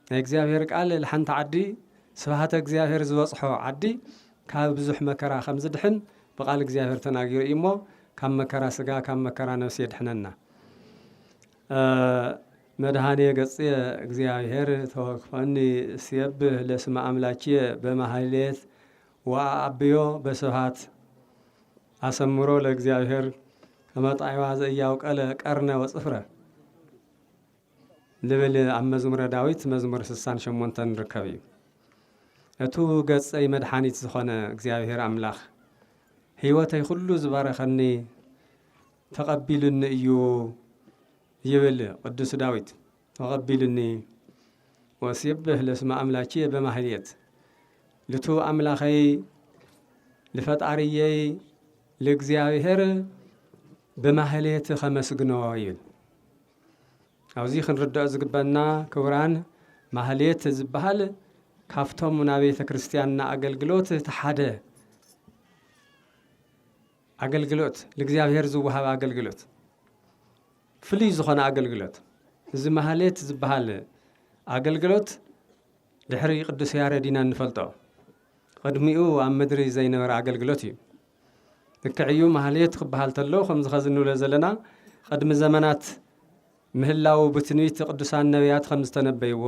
ናይ እግዚኣብሔር ቃል፣ ሓንቲ ዓዲ ስብሃተ እግዚኣብሔር ዝበጽሖ ዓዲ ካብ ብዙሕ መከራ ከም ዝድሕን ብቓል እግዚኣብሔር ተናጊሩ እዩ እሞ፣ ካብ መከራ ስጋ፣ ካብ መከራ ነፍሲ የድሕነና። እ፣ መድኃኔ ገጽየ እግዚኣብሔር ተወክፈኒ፣ እሴብህ ለስመ አምላኪየ በማህሌት ወአአብዮ በስብሃት። አሰምሮ ለእግዚኣብሔር ከመ ጣዕዋ ዘኢያውቀለ ቀርነ ወጽፍረ። ልብል ኣብ መዝሙረ ዳዊት መዝሙር ስሳን ሸሞንተን ንርከብ እዩ። እቱ ገጸይ መድሓኒት ዝኾነ እግዚኣብሔር ኣምላኽ፣ ህይወተይ ኩሉ ዝባረኸኒ ተቐቢሉኒ እዩ ይብል ቅዱስ ዳዊት። ተቐቢሉኒ፣ ወሴብህ ለስመ ኣምላኪየ በማህሌት። ልቱ ኣምላኸይ፣ ልፈጣሪየይ፣ ልእግዚኣብሔር ብማህሌት ኸመስግኖ ይብል። ኣብዚ ክንርድኦ ዝግበና ክቡራን፣ ማህሌት ዝበሃል ካብቶም ናብ ቤተ ክርስቲያንና ኣገልግሎት እቲ ሓደ ኣገልግሎት፣ ልእግዚኣብሔር ዝወሃብ ኣገልግሎት፣ ፍሉይ ዝኾነ ኣገልግሎት። እዚ ማህሌት ዝበሃል ኣገልግሎት ድሕሪ ቅዱስ ያሬድ ኢና እንፈልጦ። ቅድሚኡ ኣብ ምድሪ ዘይነበረ ኣገልግሎት እዩ። ልክዕ እዩ፣ ማህሌት ክበሃል ተሎ፣ ከምዚ ኸዚ እንብሎ ዘለና፣ ቅድሚ ዘመናት ምህላው ብትንቢት ቅዱሳን ነቢያት ከም ዝተነበይዎ፣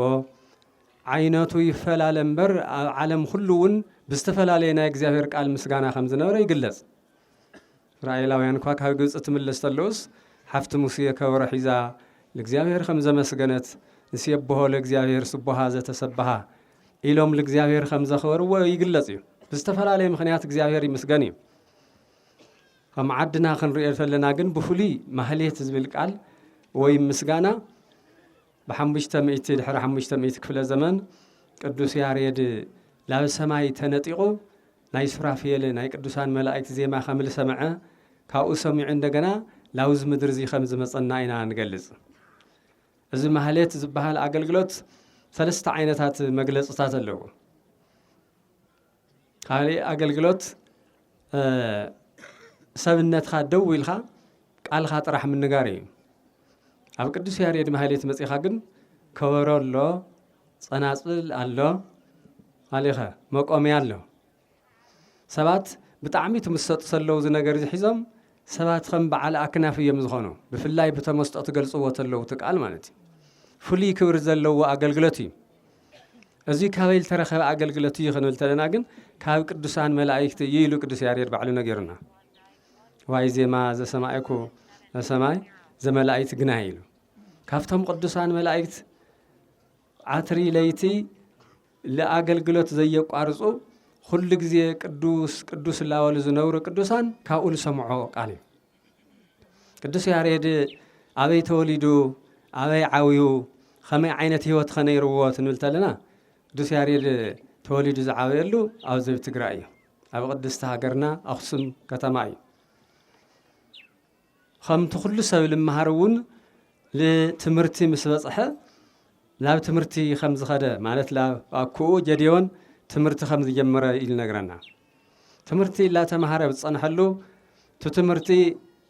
ዓይነቱ ይፈላለ እምበር፣ ኣብ ዓለም ኩሉ እውን ብዝተፈላለየ ናይ እግዚኣብሔር ቃል ምስጋና ከም ዝነበረ ይግለጽ። እስራኤላውያን እኳ ካብ ግብጺ ትምለስ ተለውስ፣ ሓፍቲ ሙሴ ከበሮ ሒዛ፣ ልእግዚኣብሔር ከም ዘመስገነት፣ ንሴብሖ ለእግዚኣብሔር ስቡሃ ዘተሰብሃ ኢሎም ልእግዚኣብሔር ከም ዘኽበርዎ ይግለጽ እዩ። ብዝተፈላለየ ምኽንያት እግዚኣብሔር ይምስገን እዩ። ከም ዓድና ክንሪኦ ተለና ግን፣ ብፍሉይ ማህሌት ዝብል ቃል ወይ ምስጋና፣ ብሓሙሽተ ሚእቲ፣ ድሕሪ ሓሙሽተ ሚእቲ ክፍለ ዘመን፣ ቅዱስ ያሬድ ላብ ሰማይ ተነጢቑ፣ ናይ ሱራፌል፣ ናይ ቅዱሳን መላእክት ዜማ ከም ዝሰምዐ፣ ካብኡ ሰሚዑ እንደገና ላብዚ ምድሪ እዚ ከም ዝመጸና ኢና ንገልጽ። እዚ ማህሌት ዝበሃል ኣገልግሎት ሰለስተ ዓይነታት መግለጽታት ኣለዎ። ካልእ ኣገልግሎት፣ እ፣ ሰብነትኻ ደው ኢልካ ቃልኻ ጥራሕ ምንጋር እዩ። ኣብ ቅዱስ ያሬድ ማህሌት መጺኻ ግን ከበሮ ኣሎ፣ ጸናጽል ኣሎ፣ ኣሊኸ መቆምያ ኣሎ። ሰባት ብጣዕሚ ትምሰጡ ተለዉ እዚ ነገር እዚ ሒዞም፣ ሰባት ከም በዓል ኣክናፍ እዮም ዝኾኑ። ብፍላይ ብተመስጦ ትገልጽዎ ተለዉ እቲ ቃል ማለት እዩ። ፍሉይ ክብሪ ዘለዎ ኣገልግሎት እዩ። እዚ ካበይ ዝተረኸበ ኣገልግሎት እዩ ክንብል ተለና ግን፣ ካብ ቅዱሳን መላእክት እዩ ኢሉ ቅዱስ ያሬድ ባዕሉ ነጊሩና። ዋይ ዜማ ዘሰማዕኩ በሰማይ ዘመላእክት ግና ኢሉ። ካብቶም ቅዱሳን መላእክት ዓትሪ ለይቲ ለኣገልግሎት ዘየቋርጹ፣ ኩሉ ግዜ ቅዱስ ቅዱስ እላበሉ ዝነብሩ ቅዱሳን ካብኡ ዝሰምዖ ቃል እዩ። ቅዱስ ያሬድ ኣበይ ተወሊዱ፣ ኣበይ ዓብዩ፣ ኸመይ ዓይነት ህይወት ኸ ነይርዎ ትንብል ተለና፣ ቅዱስ ያሬድ ተወሊዱ ዝዓበየሉ ኣብዚ ኣብ ትግራይ እዩ። ኣብ ቅድስቲ ሃገርና ኣኽሱም ከተማ እዩ። ከምቲ ኩሉ ሰብ ልመሃር እውን ልትምህርቲ ምስ በጽሐ፣ ናብ ትምህርቲ ከም ዝኸደ፣ ማለት ላብ ኣኩኡ ጀድዮን ትምህርቲ ከም ዝጀመረ እዩ ዝነግረና። ትምህርቲ ላተምሃረ ብዝጸንሐሉ፣ እቲ ትምህርቲ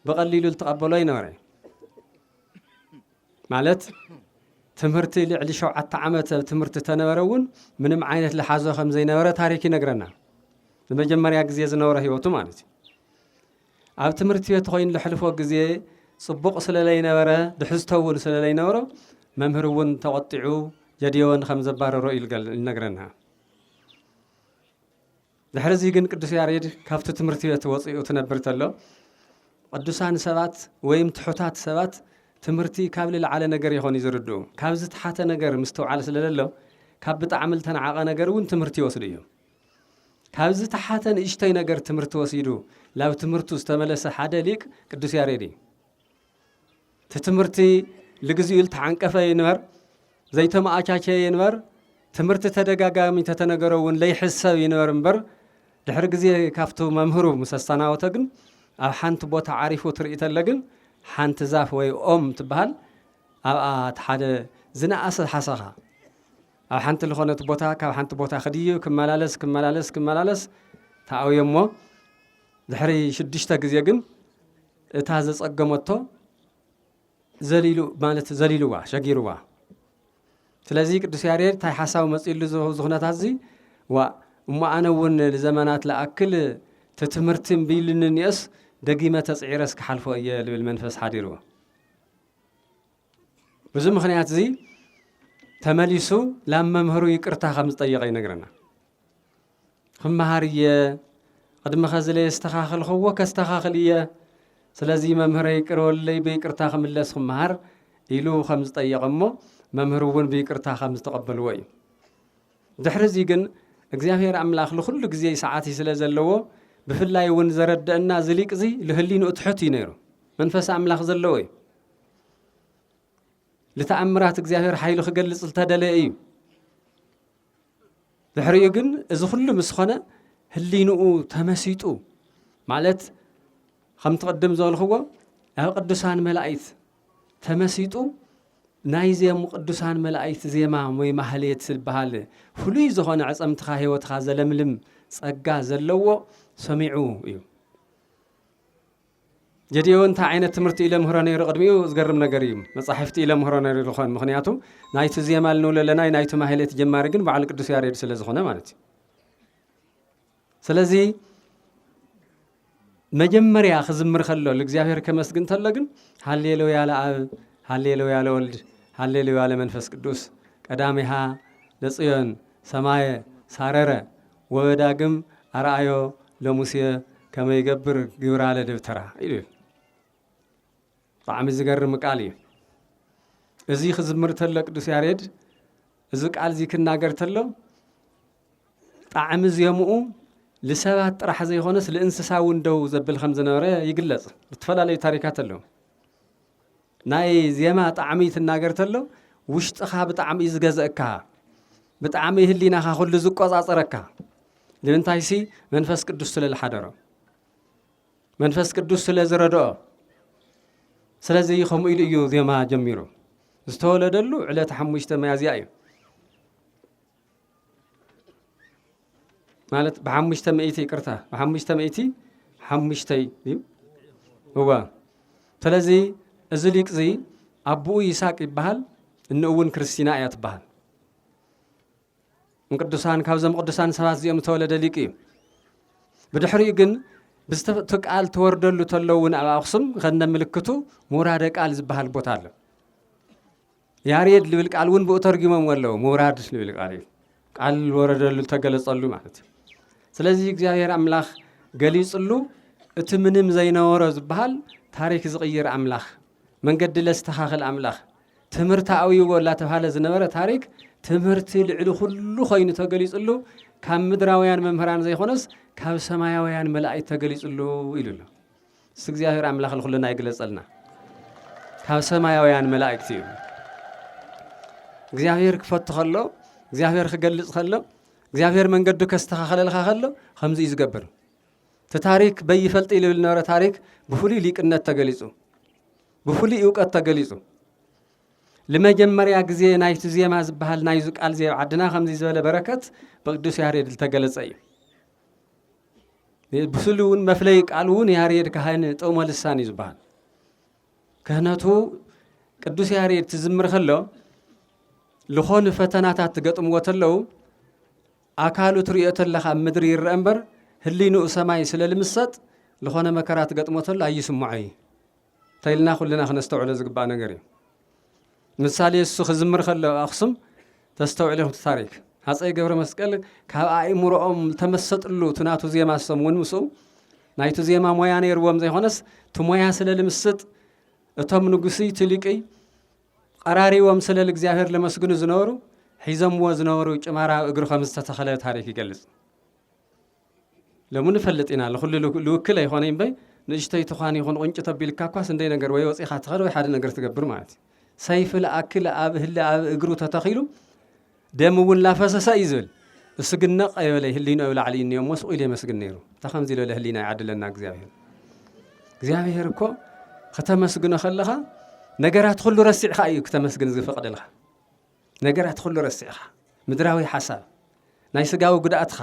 ብቐሊሉ ልትቐበሎ ኣይነበረ። ማለት ትምህርቲ ልዕሊ ሸውዓተ ዓመት ኣብ ትምህርቲ ተነበረ እውን ምንም ዓይነት ልሓዞ ከም ዘይነበረ ታሪክ ይነግረና። ንመጀመርያ ግዜ ዝነበረ ህይወቱ ማለት እዩ። ኣብ ትምህርቲ ቤት ኮይኑ ልሕልፎ ግዜ ጽቡቕ ስለ ለይነበረ፣ ድሕዝቶ እውን ስለ ለይነበሮ፣ መምህር እውን ተቖጢዑ ጀድዮን ከም ዘባረሮ እዩ ልገል-፣ ይነግረና። ድሕሪ እዚ ግን ቅዱስ ያሬድ ካብቲ ትምህርቲ ቤት ወፂኡ ትነብር ተሎ፣ ቅዱሳን ሰባት ወይም ትሑታት ሰባት ትምህርቲ ካብ ልለዓለ ነገር ይኾን እዩ ዝርድኡ። ካብ ዝተሓተ ነገር ምስትውዓል ስለ ለሎ፣ ካብ ብጣዕሚ ልተናዓቐ ነገር እውን ትምህርቲ ይወስዱ እዮም። ካብ ዝተሓተ ንእሽተይ ነገር ትምህርቲ ወሲዱ ላብ ትምህርቱ ዝተመለሰ ሓደ ሊቅ ቅዱስ ያሬድ እዩ። እቲ ትምህርቲ ልግዚኡ ልተዓንቀፈ ይንበር፣ ዘይተመኣቻቸየ ይንበር፣ ትምህርቲ ተደጋጋሚ ተተነገረ እውን ለይሕሰብ ይንበር እምበር፣ ድሕሪ ግዜ ካብቱ መምህሩ ምስ ኣሰናወተ ግን፣ ኣብ ሓንቲ ቦታ ዓሪፉ ትርኢ ተለ ግን፣ ሓንቲ ዛፍ ወይ ኦም ትበሃል፣ ኣብኣ እቲ ሓደ ዝነኣሰ ሓሰኻ፣ ኣብ ሓንቲ ልኾነት ቦታ፣ ካብ ሓንቲ ቦታ ክድይብ ክመላለስ፣ ክመላለስ፣ ክመላለስ ተኣውዮ እሞ፣ ድሕሪ ሽዱሽተ ግዜ ግን እታ ዘጸገመቶ ዘሊሉ፣ ማለት ዘሊልዋ፣ ሸጊርዋ። ስለዚ ቅዱስ ያሬድ እንታይ ሓሳብ መጺሉ እዚ ኩነታት እዚ፣ ዋ እሞ ኣነ እውን ንዘመናት ለኣክል እቲ ትምህርቲ እምቢ ኢሉኒ እኒኦስ፣ ደጊመ ተጽዒረስ ክሓልፎ እየ ልብል መንፈስ ሓዲርዎ። ብዙ ምኽንያት እዚ ተመሊሱ ላብ መምህሩ ይቅርታ ከም ዝጠየቐ ይነግረና። ክመሃር እየ፣ ቅድሚ ኸዚ ለየስተኻኸልኽዎ ከስተኻኽል እየ፣ ስለዚ መምህረ ይቅር ወለይ ብይቅርታ ክምለስ ክመሃር ኢሉ ከም ዝጠየቐ እሞ፣ መምህሩ እውን ብይቅርታ ከም ዝተቐበልዎ እዩ። ድሕሪ እዚ ግን እግዚኣብሔር ኣምላኽ ንኹሉ ግዜ ሰዓት ስለ ዘለዎ፣ ብፍላይ እውን ዘረደአና እዚ ሊቅ እዚ ልህሊንኡ ትሑት እዩ ነይሩ። መንፈስ ኣምላኽ ዘለዎ እዩ። ልተኣምራት እግዚኣብሔር ሓይሉ ክገልጽ ዝተደለየ እዩ። ድሕሪኡ ግን እዚ ኩሉ ምስ ኾነ ህሊንኡ ተመሲጡ፣ ማለት ከምቲ ቅድም ዝበልኽዎ ኣብ ቅዱሳን መላእክት ተመሲጡ፣ ናይ ዜም ቅዱሳን መላእክት ዜማ ወይ ማህሌት ዝበሃል ፍሉይ ዝኾነ ዕጸምትኻ ህይወትኻ ዘለምልም ጸጋ ዘለዎ ሰሚዑ እዩ። ጌዴዎን እንታይ ዓይነት ትምህርቲ ኢለ ምህሮ ነይሩ ቅድሚኡ ዝገርም ነገር እዩ። መጻሕፍቲ ኢለ ምህሮ ነይሩ ዝኾን፣ ምኽንያቱ ናይቲ ዜማ ልንብሎ ኣለና፣ ናይቲ ማህሌት ጀማሪ ግን በዓል ቅዱስ ያሬድ ስለ ዝኾነ ማለት እዩ። ስለዚ መጀመርያ ክዝምር ከሎ፣ ንእግዚኣብሔር ከመስግን ተሎ ግን ሃሌሉያ ለኣብ፣ ሃሌሉያ ለወልድ፣ ሃሌሉያ ለመንፈስ ቅዱስ፣ ቀዳሚሃ ለጽዮን ሰማየ ሳረረ፣ ወበዳግም ኣርኣዮ ለሙሴ ከመ ይገብር ግብራ ለደብተራ ኢሉ። ብጣዕሚ ዝገርም ቃል እዩ። እዚ ክዝምር ተሎ ቅዱስ ያሬድ፣ እዚ ቃል እዚ ክናገር ተሎ፣ ጣዕሚ ዜምኡ ልሰባት ጥራሕ ዘይኮነስ ልእንስሳ እውን ደው ዘብል ከም ዝነበረ ይግለጽ። ዝተፈላለዩ ታሪካት ኣለዉ። ናይ ዜማ ጣዕሚ ትናገር ተሎ፣ ውሽጥኻ ብጣዕሚ እዩ ዝገዘእካ፣ ብጣዕሚ ህሊናኻ ኩሉ ዝቆጻጸረካ። ንምንታይሲ መንፈስ ቅዱስ ስለ ዝሓደሮ፣ መንፈስ ቅዱስ ስለ ዝረድኦ። ስለዚ ከምኡ ኢሉ እዩ ዜማ ጀሚሩ። ዝተወለደሉ ዕለት ሓሙሽተ ሚያዝያ እዩ። ማለት ብሓሙሽተ ሚእቲ፣ ይቅርታ፣ ብሓሙሽተ ሚእቲ ሓሙሽተ እዩ። እዋ። ስለዚ እዚ ሊቅ እዚ ኣቦኡ ይስሐቅ ይበሃል፣ እንኡ እውን ክርስቲና እያ ትበሃል። ንቅዱሳን፣ ካብዞም ቅዱሳን ሰባት እዚኦም ዝተወለደ ሊቅ እዩ። ብድሕሪኡ ግን ብዝተ-፣ እቲ ቃል ትወርደሉ ተሎ እውን ኣብ ኣኽሱም ከነ ምልክቱ ምውራደ ቃል ዝበሃል ቦታ ኣሎ። ያሬድ ልብል ቃል እውን ብኡ ተርጊሞም ኣለዉ። ምውራድ ልብል ቃል እዩ። ቃል ወረደሉ፣ ተገለጸሉ ማለት እዩ። ስለዚ እግዚኣብሔር ኣምላኽ ገሊጽሉ፣ እቲ ምንም ዘይነበሮ ዝበሃል ታሪክ ዝቕይር ኣምላኽ፣ መንገዲ ለስተኻኽል ኣምላኽ፣ ትምህርቲ ኣውይዎ እናተባሃለ ዝነበረ ታሪክ ትምህርቲ ልዕሊ ኩሉ ኮይኑ ተገሊጽሉ፣ ካብ ምድራውያን መምህራን ዘይኮነስ ካብ ሰማያውያን መላእክት ተገሊጽሉ ኢሉ ኣሎ። እሱ እግዚኣብሔር ኣምላኽ ንኹልና ይግለጸልና። ካብ ሰማያውያን መላእክት እዩ። እግዚኣብሔር ክፈቱ ከሎ፣ እግዚኣብሔር ክገልጽ ከሎ፣ እግዚኣብሔር መንገዱ ከስተኻኸለልካ ከሎ ከምዚ እዩ ዝገብር። እቲ ታሪክ በይፈልጥ ይብል ነበረ። ታሪክ ብፍሉይ ሊቅነት ተገሊጹ፣ ብፍሉይ እውቀት ተገሊጹ። ልመጀመርያ ግዜ ናይቲ ዜማ ዝበሃል ናይዚ ቃል እዚ ኣብ ዓድና ከምዚ ዝበለ በረከት ብቅዱስ ያሬድ ዝተገለጸ እዩ። ብስሉ እውን መፍለይ ቃል እውን ያሬድ ካህን ጥዑመ ልሳን እዩ ዝበሃል። ክህነቱ ቅዱስ ያሬድ ትዝምር ከሎ፣ ልኾኑ ፈተናታት ትገጥምዎ ተለዉ፣ ኣካሉ ትሪኦ ተለኻ ኣብ ምድሪ ይረአ እምበር፣ ህሊንኡ ሰማይ ስለ ልምሰጥ፣ ልኾነ መከራ ትገጥሞ ተሎ ኣይስምዖ እዩ። ተይልና ኩልና ክነስተውዕሎ ዝግባእ ነገር እዩ። ምሳሌ እሱ ክዝምር ከሎ ኣብ ኣኽሱም ተስተውዕሉ ኢኹም እቲ ታሪክ። ሃፀይ ገብረ መስቀል ካብ ኣእምሮኦም ተመሰጥሉ እቲ ናቱ ዜማ፣ እሶም እውን ምስኡ ናይቲ ዜማ ሞያ ነይርዎም ዘይኮነስ፣ እቲ ሞያ ስለ ልምስጥ፣ እቶም ንጉሲ እቲ ሊቂ ቀራሪቦም ስለ ልእግዚኣብሔር ለመስግኑ ዝነበሩ፣ ሒዞምዎ ዝነበሩ ጭማራ እግሩ ከም ዝተተኸለ ታሪክ ይገልጽ። ሎሚ ንፈልጥ ኢና፣ ንኹሉ ልው-፣ ልውክል ኣይኾነ እምበይ፣ ንእሽተይ ትዃን ይኹን ቁንጭ ተቢልካ እኳስ እንደይ ነገር ወይ ወፂኻ ትኸድ ወይ ሓደ ነገር ትገብር ማለት እዩ። ሰይፊ ለኣክል ኣብ ህሊ ኣብ እግሩ ተተኺሉ፣ ደም እውን ላፈሰሰ እዩ ዝብል። እሱ ግን ነቕ ኣይበለ፣ ህሊንኡ ኣብ ላዕሊ እዩ እኒኦ፣ መስኡ ኢሉ የመስግን ነይሩ። እታ ከምዚ ዝበለ ህሊና ይዓድለና እግዚኣብሔር። እግዚኣብሔር እኮ ከተመስግኖ ከለኻ፣ ነገራት ኩሉ ረሲዕኻ እዩ ክተመስግን ዝፈቕደልካ። ነገራት ኩሉ ረሲዕኻ፣ ምድራዊ ሓሳብ፣ ናይ ስጋዊ ጉድኣትኻ፣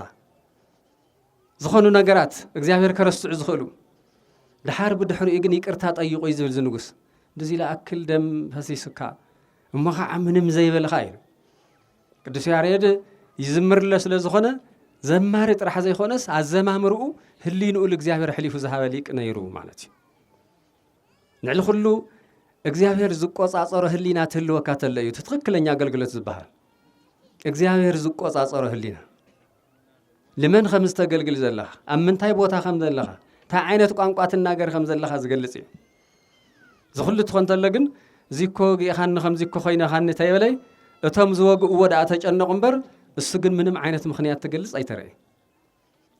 ዝኾኑ ነገራት እግዚኣብሔር ከረስዑ ዝኽእሉ። ደሓር ብድሕሪኡ ግን ይቅርታ ጠይቁ እዩ ዝብል እዚ ንጉስ። እንደዚ ለኣክል ደም ፈሲሱካ፣ እሞ ኸዓ ምንም ዘይበልኻ ኢሉ። ቅዱስ ያሬድ ይዝምርለ ስለ ዝኾነ ዘማሪ ጥራሕ ዘይኮነስ ኣዘማምርኡ ህሊንኡ ለእግዚኣብሔር ኣሕሊፉ ዝሃበ ሊቅ ነይሩ ማለት እዩ። ንዕሊ ኩሉ እግዚኣብሔር ዝቆጻጸሮ ህሊና ትህልወካ ተሎ እዩ እቲ ትኽክለኛ ኣገልግሎት ዝበሃል። እግዚኣብሔር ዝቆጻጸሮ ህሊና ልመን ከም ዝተገልግል ዘለኻ፣ ኣብ ምንታይ ቦታ ከም ዘለኻ፣ እንታይ ዓይነት ቋንቋ ትናገር ከም ዘለኻ ዝገልጽ እዩ። ዝኹሉ ትኾን ተሎ ግን ዚኮ ወጊእኻኒ ከም ዚኮ ኮይነኻኒ ተይበለይ እቶም ዝወግእዎ ደኣ ተጨነቑ እምበር እሱ ግን ምንም ዓይነት ምኽንያት ትገልጽ ኣይተረእየ።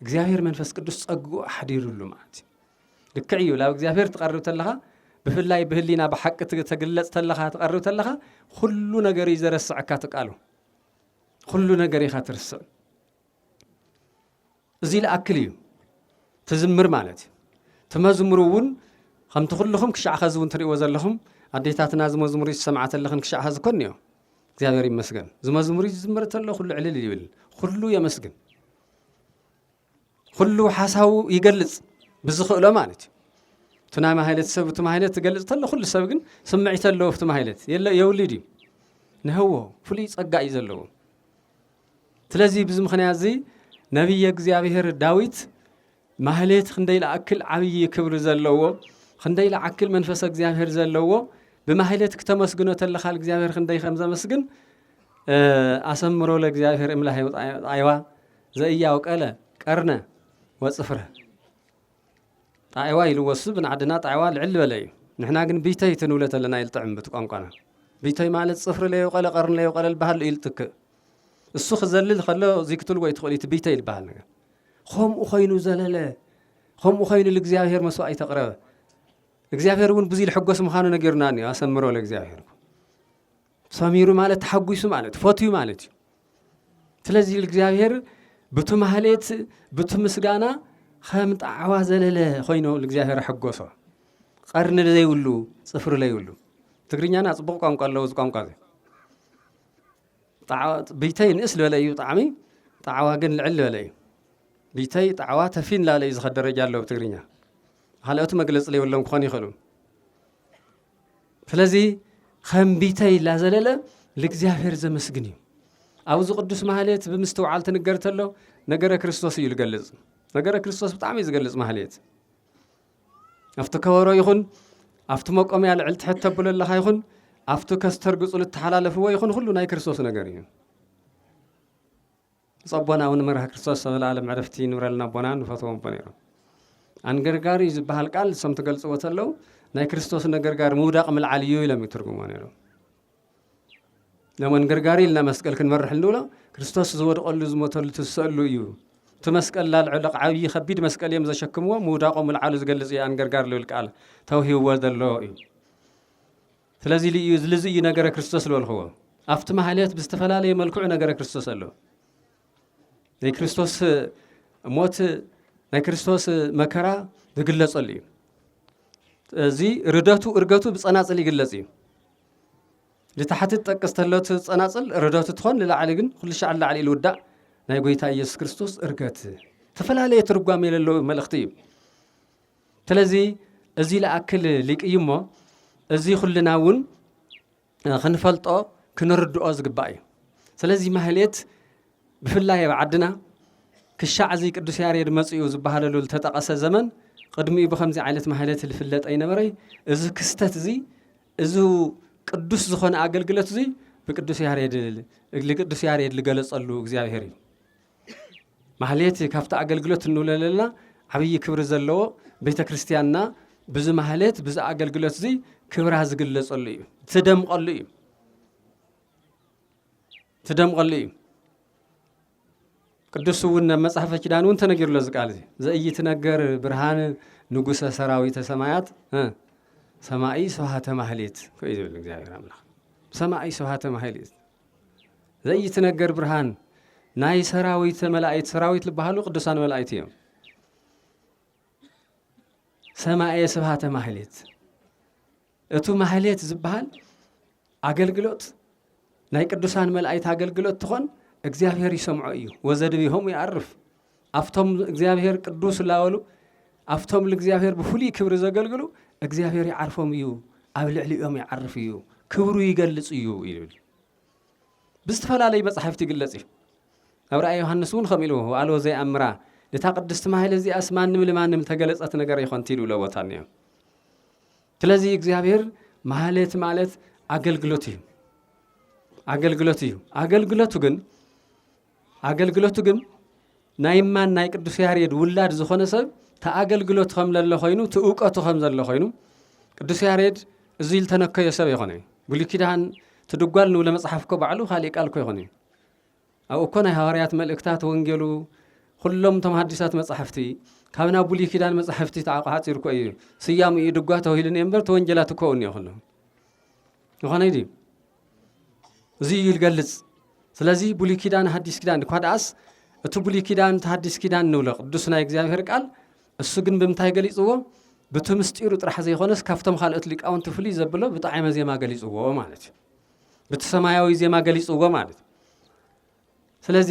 እግዚኣብሔር መንፈስ ቅዱስ ጸግኡ ኣሕዲሩሉ ማለት እዩ። ልክዕ እዩ፣ ናብ እግዚኣብሔር ትቐርብ ተለኻ ብፍላይ ብህሊና ብሓቂ ትግ- ተግለጽ ተለኻ ትቐርብ ተለኻ ኩሉ ነገር እዩ ዘረስዐካ ትቃሉ ኩሉ ነገር ኢኻ ትርስዕ። እዚ ለኣክል እዩ ትዝምር ማለት እዩ። ትመዝምሩ እውን ከምቲ ኩልኹም ክሻዕ ኸዚ እውን ትርእይዎ ዘለኹም ኣዴታትና ዝመዝሙሩ ዝሰምዓ ተለኽን ክሻዕ ኸዚ ኮን እዮ እግዚኣብሔር ይመስገን ዝመዝሙሩ ዝዝምር ተሎ ኩሉ ዕልል ይብል ኩሉ የመስግን ኩሉ ሓሳቡ ይገልጽ ብዝኽእሎ ማለት እዩ። እቲ ናይ ማህሌት ሰብ እቲ ማህሌት ትገልጽ ተሎ ኩሉ ሰብ ግን ስምዒት ኣለዎ ኣብቲ ማህሌት የለ የውልድ እዩ። ንህዎ ፍሉይ ጸጋ እዩ ዘለዎ። ስለዚ ብዚ ምኽንያት እዚ ነቢየ እግዚኣብሔር ዳዊት ማህሌት ክንደይ ለኣክል ዓብዪ ክብሪ ዘለዎ ክንደይ ለዓክል መንፈሰ እግዚኣብሔር ዘለዎ ብማህሌት ክተመስግኖ ተለኻ እግዚኣብሔር ክንደይ ከም ዘመስግን ኣሰምሮ ለእግዚኣብሔር እምላሄ ጣይዋ ዘእያው ቀለ ቀርነ ወጽፍረ ጣዕዋ ኢልዎ እሱ ብናዕድና ጣዕዋ ልዕል ዝበለ እዩ። ንሕና ግን ቢተይ ትንብለ ተለና ኢልጥዕም ብቲ ቋንቋና ቢተይ ማለት ጽፍሪ ለየውቀለ ቀርኒ ለየውቀለ ልበሃል እዩ ኢልትክእ እሱ ክዘልል ከሎ እዚ ክትልዎ ይትኽእል እቲ ቢተይ ልበሃል ነገር ከምኡ ኮይኑ ዘለለ ከምኡ ኮይኑ ልእግዚኣብሔር መስዋእቲ ተቕረበ እግዚኣብሔር እውን ብዙ ልሕጎስ ምዃኑ ነጊሩና እኒኦ ኣሰምሮ ለእግዚኣብሔር ሰሚሩ ማለት ተሓጒሱ ማለት ፈትዩ ማለት እዩ። ስለዚ እግዚኣብሔር ብቱ ማህሌት ብቱ ምስጋና ከም ጣዕዋ ዘለለ ኮይኑ እግዚኣብሔር ኣሐጎሶ። ቀርኒ ዘይብሉ ጽፍሪ ዘይብሉ። ትግርኛና ጽቡቕ ቋንቋ ኣለዎ እዚ ቋንቋ እዚ። ጣዕዋ- ብይተይ ንእስ ዝበለ እዩ ጣዕሚ፣ ጣዕዋ ግን ልዕል ዝበለ እዩ። ብይተይ ጣዕዋ ተፊን ላለ እዩ ዝኸድ ደረጃ ኣለዎ ብትግርኛ። ካልኦት መግለጺ ዘይብሎም ክኾኑ ይኽእሉ። ስለዚ ከም ቢተይ ላዘለለ ልእግዚኣብሔር ዘመስግን እዩ። ኣብዚ ቅዱስ ማህሌት ብምስትውዓል ትንገር ተሎ ነገረ ክርስቶስ እዩ ዝገልጽ። ነገረ ክርስቶስ ብጣዕሚ እዩ ዝገልጽ ማህሌት። ኣብቲ ከበሮ ይኹን ኣብቲ መቆምያ ልዕል ትሕት ተብሎ ኣለኻ ይኹን ኣብቲ ከስተርግጹ ልተሓላለፍዎ ይኹን ኩሉ ናይ ክርስቶስ ነገር እዩ። ብፁዕ ኣቦና ኣቡነ መርሃ ክርስቶስ ኣብ ለዓለም ዕረፍቲ ይንብረልና ኣቦና ንፈትዎም ኣቦ ነይሮም። ኣንገርጋሪ ዝበሃል ቃል እሶም ትገልጽዎ ተለው ናይ ክርስቶስ ነገርጋር ምውዳቕ ምልዓል እዩ ኢሎም ይትርጉሞ ነይሮም። ሎም ኣንገርጋሪ ኢልና መስቀል ክንመርሕ እንብሎ ክርስቶስ ዝወድቐሉ ዝሞተሉ ትስእሉ እዩ። እቲ መስቀል ላልዕሎ ዓብዪ ከቢድ መስቀል እዮም ዘሸክምዎ ምውዳቖ ምልዓሉ ዝገልጽ እዩ ኣንገርጋር ልብል ቃል ተውሂብዎ ዘሎ እዩ። ስለዚ ልዩ ዝልዚ እዩ ነገረ ክርስቶስ ዝበልኽዎ። ኣብቲ ማህሌት ብዝተፈላለየ መልክዑ ነገረ ክርስቶስ ኣሎ። ናይ ክርስቶስ ሞት ናይ ክርስቶስ መከራ ዝግለጸሉ እዩ። እዚ ርደቱ እርገቱ ብጸናጽል ይግለጽ እዩ። ንታሕቲ ትጠቅስ ተሎ እቲ ጸናጽል ርደቱ ትኾን ንላዕሊ ግን ኩሉ ሻዕ ንላዕሊ ኢሉ ውዳእ ናይ ጎይታ ኢየሱስ ክርስቶስ እርገት ዝተፈላለየ ትርጓሜ ዘለዎ መልእኽቲ እዩ። ስለዚ እዚ ለኣክል ሊቅ እዩ እሞ እዚ ኩልና እውን ክንፈልጦ ክንርድኦ ዝግባእ እዩ። ስለዚ ማህሌት ብፍላይ ኣብ ዓድና ክሻዕ እዚ ቅዱስ ያሬድ መጺኡ ዝበሃለሉ ዝተጠቐሰ ዘመን ቅድሚኡ ብኸምዚ ዓይነት ማህሌት ዝፍለጥ ኣይነበረይ። እዚ ክስተት እዚ እዚ ቅዱስ ዝኾነ ኣገልግሎት እዚ ብቅዱስ ያሬድ ልቅዱስ ያሬድ ልገለጸሉ እግዚኣብሔር እዩ። ማህሌት ካብቲ ኣገልግሎት እንብለለልና ዓብዪ ክብሪ ዘለዎ ቤተ ክርስቲያንና ብዚ ማህሌት ብዚ ኣገልግሎት እዚ ክብራ ዝግለጸሉ እዩ ትደምቐሉ እዩ ትደምቐሉ እዩ። ቅዱስ እውን ኣብ መጽሓፈ ኪዳን እውን ተነጊሩሎ እዚ ቃል እዚ ዘእይትነገር ብርሃን ንጉሰ ሰራዊተ ሰማያት እ፣ ሰማኢ ስብሃተ ማህሌት ኮዩ ዝብል እግዚኣብሔር ኣምላኽ ሰማኢ ስብሃተ ማህሌት ዘይትነገር ብርሃን ናይ ሰራዊተ መላእክት ሰራዊት ዝበሃሉ ቅዱሳን መላእክት እዮም። ሰማኤ ስብሃተ ማህሌት እቱ ማህሌት ዝበሃል ኣገልግሎት ናይ ቅዱሳን መላእክት ኣገልግሎት ትኾን እግዚኣብሔር ይሰምዖ እዩ። ወዘድቢሆም ይኣርፍ ኣብቶም እግዚኣብሔር ቅዱስ ላበሉ ኣብቶም ልእግዚኣብሔር ብፍሉይ ክብሪ ዘገልግሉ እግዚኣብሔር ይዓርፎም እዩ። ኣብ ልዕሊኦም ይዓርፍ እዩ። ክብሩ ይገልጽ እዩ ይብል። ብዝተፈላለዩ መጻሕፍቲ ይግለጽ እዩ። ኣብ ራእይ ዮሃንስ እውን ከምኡ ኢሉ፣ "ወኣልቦ ዘይኣምራ፣ ነታ ቅድስቲ ማህሌት እዚኣስ ማንም ልማንም ተገለጸት ነገር ኣይኮንት" ኢሉ ብሎ ቦታ እኒኦ። ስለዚ እግዚኣብሔር ማህሌት ማለት ኣገልግሎት እዩ። ኣገልግሎት እዩ። ኣገልግሎቱ ግን፣ ኣገልግሎቱ ግን ናይ ማን፣ ናይ ቅዱስ ያሬድ ውላድ ዝኾነ ሰብ እቲ ኣገልግሎቱ ከም ለሎ ኮይኑ፣ እቲ እውቀቱ ከም ዘሎ ኮይኑ፣ ቅዱስ ያሬድ እዚ ዝተነከዮ ሰብ ይኾነ። ብሉይ ኪዳን ትድጓል ንብሎ መጽሓፍ እኮ ባዕሉ ካሊእ ቃል እኮ ይኾነ። ኣብኡ እኮ ናይ ሃዋርያት መልእክታት፣ ወንጌሉ፣ ኩሎም እቶም ሃዲሳት መጻሕፍቲ ካብ ናብ ብሉይ ኪዳን መጻሕፍቲ ተዓቋ-፣ ሓጺር እኮ እዩ። ስያሜኡ ድጓ ተባሂሉ እኒኦ እምበር፣ እቲ ወንጌላት እኮ እኒኦ ኩሉ። ዝኾነ ድዩ? እዚ እዩ ዝገልጽ። ስለዚ ብሉይ ኪዳን፣ ሃዲስ ኪዳን፣ እኳ ደኣስ እቲ ብሉይ ኪዳን፣ እቲ ሃዲስ ኪዳን ንብሎ ቅዱስ ናይ እግዚኣብሔር ቃል፣ እሱ ግን ብምንታይ ገሊጽዎ? ብቲ ምስጢሩ ጥራሕ ዘይኮነስ፣ ካብቶም ካልኦት ሊቃውንቲ ፍልይ ዘብሎ ብጣዕመ ዜማ ገሊጽዎ ማለት እዩ። ብቲ ሰማያዊ ዜማ ገሊጽዎ ማለት እዩ። ስለዚ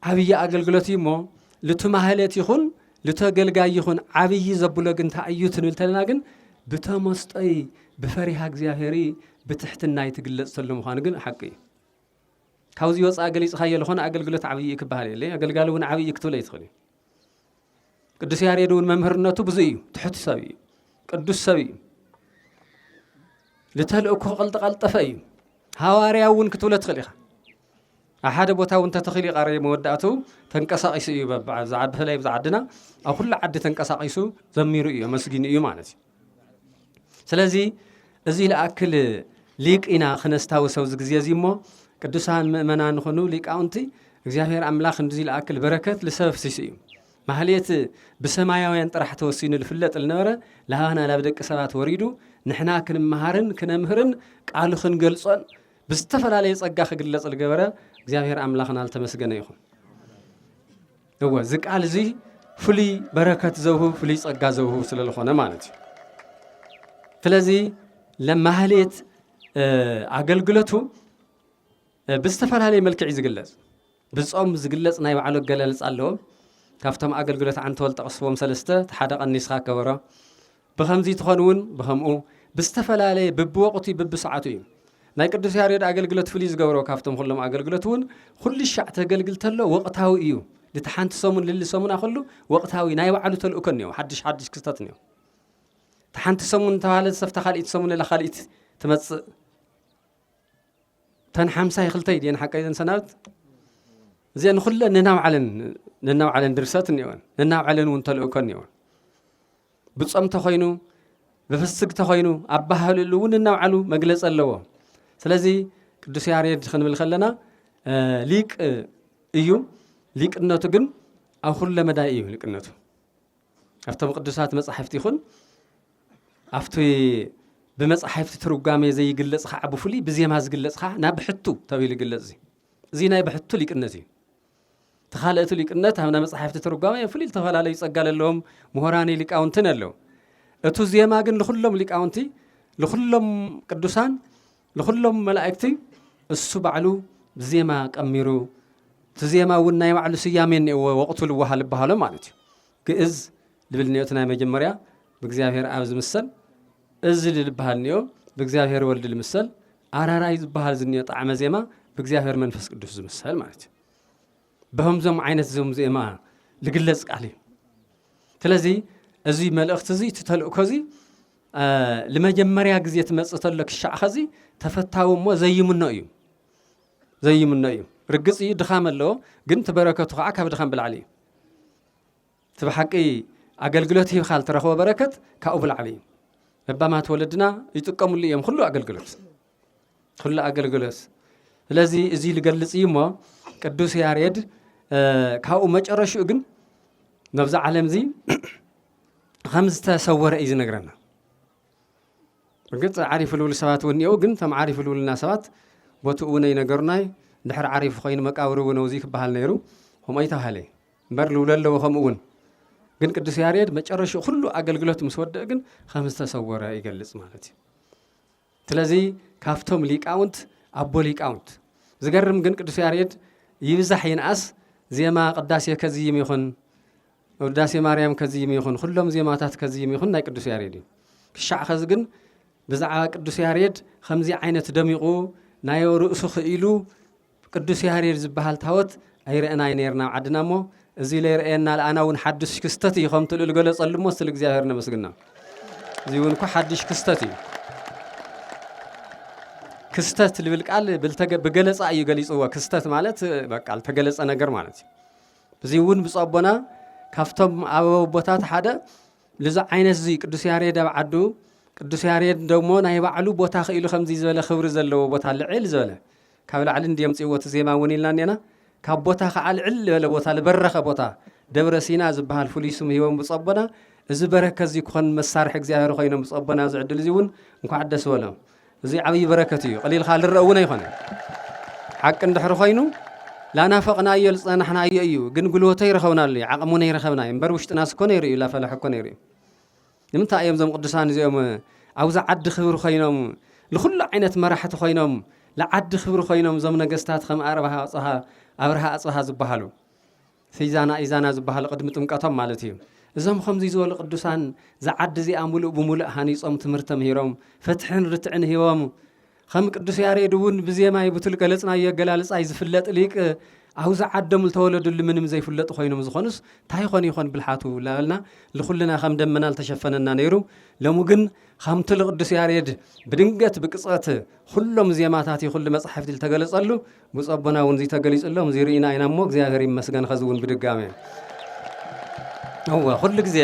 ዓብዪ ኣገልግሎት እዩ እሞ፣ ልቱ ማህሌት ይኹን፣ ልቱ ኣገልጋይ ይኹን፣ ዓብዪ ዘብሎ ግን እንታይ እዩ ትንብል ተለና ግን፣ ብተመስጦይ፣ ብፈሪሃ እግዚኣብሔር፣ ብትሕትናይ ትግለጽ ተሎ ምዃኑ ግን ሓቂ እዩ። ካብዚ ወፃኢ ገሊጽኻዮ ዝኾነ ኣገልግሎት ዓብዪ እዩ ክበሃል የለ፣ ኣገልጋሊ እውን ዓብዪ እዩ ክትብሎ ይትኽእል እዩ። ቅዱስ ያሬድ እውን መምህርነቱ ብዙ እዩ፣ ትሑት ሰብ እዩ፣ ቅዱስ ሰብ እዩ። ልተልእኮ ቀልጠ-፣ ቀልጠፈ እዩ። ሃዋርያ እውን ክትብሎ ትኽእል ኢኻ። ኣብ ሓደ ቦታ እውን ተተኺሉ ይቐረ መወዳእቱ ተንቀሳቒሱ እዩ። በብ-፣ ብዛ-፣ ብፍላይ ብዛ ዓድና ኣብ ኩሉ ዓዲ ተንቀሳቒሱ ዘሚሩ እዩ፣ ኣመስጊኑ እዩ ማለት እዩ። ስለዚ እዚ ለኣክል ሊቅ ኢና ክነስታውሰው እዚ ግዜ እዚ እሞ፣ ቅዱሳን ምእመናን ንኹኑ ሊቃውንቲ፣ እግዚኣብሔር ኣምላኽ እንድዚ ለኣክል በረከት ልሰብ ኣፍሲሱ እዩ። ማህሌት ብሰማያውያን ጥራሕ ተወሲኑ ልፍለጥ ልነበረ፣ ላባና ላብ ደቂ ሰባት ወሪዱ፣ ንሕና ክንመሃርን ክነምህርን ቃሉ ክንገልጾን ብዝተፈላለየ ጸጋ ክግለጽ ልገበረ እግዚኣብሔር ኣምላኽና ልተመስገነ ይኹን። እወ፣ እዚ ቃል እዚ ፍሉይ በረከት ዘውህብ፣ ፍሉይ ጸጋ ዘውህብ ስለ ዝኾነ ማለት እዩ። ስለዚ ለማህሌት፣ እ፣ ኣገልግሎቱ፣ እ፣ ብዝተፈላለየ መልክዕ እዩ ዝግለጽ። ብጾም ዝግለጽ ናይ ባዕሉ ኣገላልጻ ኣለዎ። ካብቶም ኣገልግሎት ዓንተወል ጠቕስዎም ሰለስተ፣ እቲ ሓደ ቀኒስኻ ከበሮ። ብኸምዚ ትኾን እውን ብኸምኡ፣ ብዝተፈላለየ፣ ብብወቕቱ፣ ብብሰዓቱ እዩ። ናይ ቅዱስ ያሬድ ኣገልግሎት ፍሉይ ዝገብሮ ካብቶም ኩሎም ኣገልግሎት እውን፣ ኩሉ ሻዕ ተገልግል ተሎ ወቕታዊ እዩ። እቲ ሓንቲ ሰሙን ልሊ ሰሙና ኩሉ ወቕታዊ ናይ ባዕሉ ተልእኮ እኒኦ፣ ሓድሽ ሓድሽ ክስተት እኒኦ። እቲ ሓንቲ ሰሙን እንተባህለ፣ ሰፍታ ካልኢት ሰሙን ኢላ ካልኢት ትመጽእ። እተን ሓምሳይ ክልተይ ድየን ሓቀይ ዘን ሰናብት? እዚአን ኩለን ነናባዕለን፣ ነናባዕለን ድርሰት እኒኦን፣ ነናባዕለን እውን ተልእኮ እኒኦን። ብጾም ተኾይኑ፣ ብፍስግ ተኾይኑ፣ ኣባህልሉ እውን ነናባዕሉ መግለጺ ኣለዎ። ስለዚ ቅዱስ ያሬድ ክንብል ከለና፣ እ፣ ሊቅ እዩ። ሊቅነቱ ግን ኣብ ኩለ መዳይ እዩ ሊቅነቱ። ኣብቶም ቅዱሳት መጻሕፍቲ ይኹን፣ ኣብቲ ብመጻሕፍቲ ትርጓሜ ዘይግለጽ ኸዓ ብፍሉይ ብዜማ ዝግለጽ ኸዓ ናብ ብሕቱ ተባሂሉ ይግለጽ። እዚ፣ እዚ ናይ ብሕቱ ሊቅነት እዩ። እቲ ካልእ እቲ ሊቅነት ኣብ ናይ መጻሕፍቲ ትርጓሜ ፍሉይ ዝተፈላለዩ ጸጋ ዘለዎም ምሁራን ሊቃውንትን ኣለዉ። እቱ ዜማ ግን ንኹሎም ሊቃውንቲ፣ ንኹሎም ቅዱሳን፣ ንኹሎም መላእክቲ እሱ ባዕሉ ብዜማ ቀሚሩ፣ እቲ ዜማ እውን ናይ ባዕሉ ስያሜ እኒአዎ፣ ወቕቱ ልወሃ ልበሃሎ ማለት እዩ። ግእዝ ልብል እኒኦ እቲ ናይ መጀመርያ ብእግዚኣብሔር ኣብ ዝምሰል፣ እዝ ልበሃል እኒኦ ብእግዚኣብሔር ወልድ ልምሰል፣ ኣራራይ ዝበሃል ዝኒኦ ጣዕመ ዜማ ብእግዚኣብሔር መንፈስ ቅዱስ ዝምሰል ማለት እዩ። ብኸምዞም ዓይነት ዞም ዜማ ልግለጽ ቃል እዩ። ስለዚ እዚ መልእኽቲ እዚ፣ እቲ ተልእኮ እዚ፣ አ፣ ልመጀመርያ ግዜ ትመጽእ ተሎ ክሻዕ ኸዚ ተፈታዊ እሞ ዘይምኖ እዩ። ዘይምኖ እዩ። ርግጽ እዩ፣ ድኻም ኣለዎ፣ ግን እቲ በረከቱ ኸዓ ካብ ድኻም ብላዕሊ እዩ። እቲ ብሓቂ ኣገልግሎት ሂብኻ ልትረኽቦ በረከት ካብኡ ብላዕሊ እዩ። ለባማት ወለድና ይጥቀምሉ እዮም ኩሉ ኣገልግሎት። ኩሉ ኣገልግሎት። ስለዚ እዚ ልገልጽ እዩ እሞ፣ ቅዱስ ያሬድ፣ እ፣ ካብኡ መጨረሽኡ ግን ነብዛ ዓለም እዚ ከም ዝተሰወረ እዩ ዝነግረና። እርግጥ ዓሪፉ ልብሉ ሰባት እውን እኒአው፣ ግን እቶም ዓሪፉ ልብሉና ሰባት ቦትኡ እውን ኣይነገሩናይ። ድሕሪ ዓሪፉ ኮይኑ መቃብሩ እውን ኣብዚ ክበሃል ነይሩ፣ ከምኡ ኣይተባህለ። እምበር ልብሎ ኣለዎ ከምኡ እውን። ግን ቅዱስ ያሬድ መጨረሽኡ ኩሉ ኣገልግሎት ምስ ወደእ ግን ከም ዝተሰወረ ይገልጽ ማለት እዩ። ስለዚ ካብቶም ሊቃውንት ኣቦ ሊቃውንት። ዝገርም ግን ቅዱስ ያሬድ ይብዛሕ ይንኣስ ዜማ ቅዳሴ ከዝይም ይኹን፣ ውዳሴ ማርያም ከዝይም ይኹን፣ ኩሎም ዜማታት ከዝይም ይኹን ናይ ቅዱስ ያሬድ እዩ። ክሻዕ ኸዚ ግን ብዛዕባ ቅዱስ ያሬድ ኸምዚ ዓይነት ደሚቑ ናይ ርእሱ ክኢሉ ቅዱስ ያሬድ ዝበሃል ታወት ኣይረአናይ ነርና ኣብ ዓድና እሞ፣ እዚ ለይረአየና ለኣና እውን ሓድሽ ክስተት እዩ ከምቲ ልኡል ገለጸሉ እሞ፣ ስለ እግዚኣብሔር ነመስግና። እዚ እውን እኮ ሓድሽ ክስተት እዩ። ክስተት ልብል ቃል ብልተገ-፣ ብገለጻ እዩ ገሊጽዎ። ክስተት ማለት በቃ ልተገለጸ ነገር ማለት እዩ። እዚ እውን ብፁዕ ኣቦና ካብቶም ኣበው ኣቦታት ሓደ ልዚ ዓይነት እዚ ቅዱስ ያሬድ ኣብ ዓዱ፣ ቅዱስ ያሬድ ደግሞ ናይ ባዕሉ ቦታ ክኢሉ ከምዚ ዝበለ ክብሪ ዘለዎ ቦታ ልዕል ዝበለ ካብ ላዕሊ እንድዮም ጽወት ዜማ እውን ኢልና እኔና። ካብ ቦታ ከዓ ልዕል ዝበለ ቦታ፣ ዝበረኸ ቦታ፣ ደብረ ሲና ዝበሃል ፍሉይ ስም ሂቦም ብፁዕ ኣቦና። እዚ በረከት እዚ ክኾን መሳርሒ እግዚኣብሔር ኮይኖም ብፁዕ ኣቦና፣ እዚ ዕድል እዚ እውን እንኳዕ ደስ በሎም። እዚ ዓብዪ በረከት እዩ። ቀሊልካ ልረእ እውን ኣይኮነ። ሓቂ እንድሕር ኮይኑ ላናፈቕናዮ ልጸናሕናዮ እዩ፣ ግን ጉልበቶ ይረኸብናሉ እዩ፣ ዓቕሙነ ይረኸብና እዩ። እምበር ውሽጥናስ እኮ ነይሩ እዩ፣ ላፈለሐ እኮ ነይሩ እዩ። ንምንታይ እዮም እዞም ቅዱሳን እዚኦም ኣብዚ ዓዲ ክብሪ ኮይኖም፣ ንኹሉ ዓይነት መራሕቲ ኮይኖም፣ ንዓዲ ክብሪ ኮይኖም፣ እዞም ነገስታት ከም ኣብርሃ ኣጽብሃ፣ ኣብርሃ ኣጽብሃ ዝበሃሉ፣ ሲዛና ኢዛና ዝበሃሉ ቅድሚ ጥምቀቶም ማለት እዩ። እዞም ከምዚ ዝበሉ ቅዱሳን፣ እዛ ዓዲ እዚኣ ሙሉእ ብሙሉእ ሃኒጾም፣ ትምህርቲ ተምሂሮም፣ ፍትሕን ርትዕን ሂቦም፣ ከም ቅዱስ ያሬድ እውን ብዜማይ ብቱል ገለጽናዮ ኣገላልጻይ ዝፍለጥ ሊቅ፣ ኣብዚ ዓዶም ዝተወለዱሉ ምንም ዘይፍለጡ ኮይኖም ዝኾኑስ፣ እንታይ ይኾን ይኾን ብልሓቱ? እናበልና፣ ንኹልና ከም ደመና ልተሸፈነና ነይሩ። ሎሚ ግን፣ ከምቲ ልቅዱስ ያሬድ ብድንገት ብቅጽበት ኩሎም ዜማታት ይኹሉ መጻሕፍቲ ልተገለጸሉ፣ ብፁዕ ኣቦና እውን እዚ ተገሊጹሎም፣ እዚ ርኢና ኢና እሞ፣ እግዚኣብሔር ይመስገን። ኸዚ እውን ብድጋሜ፣ እወ፣ ኩሉ ግዜ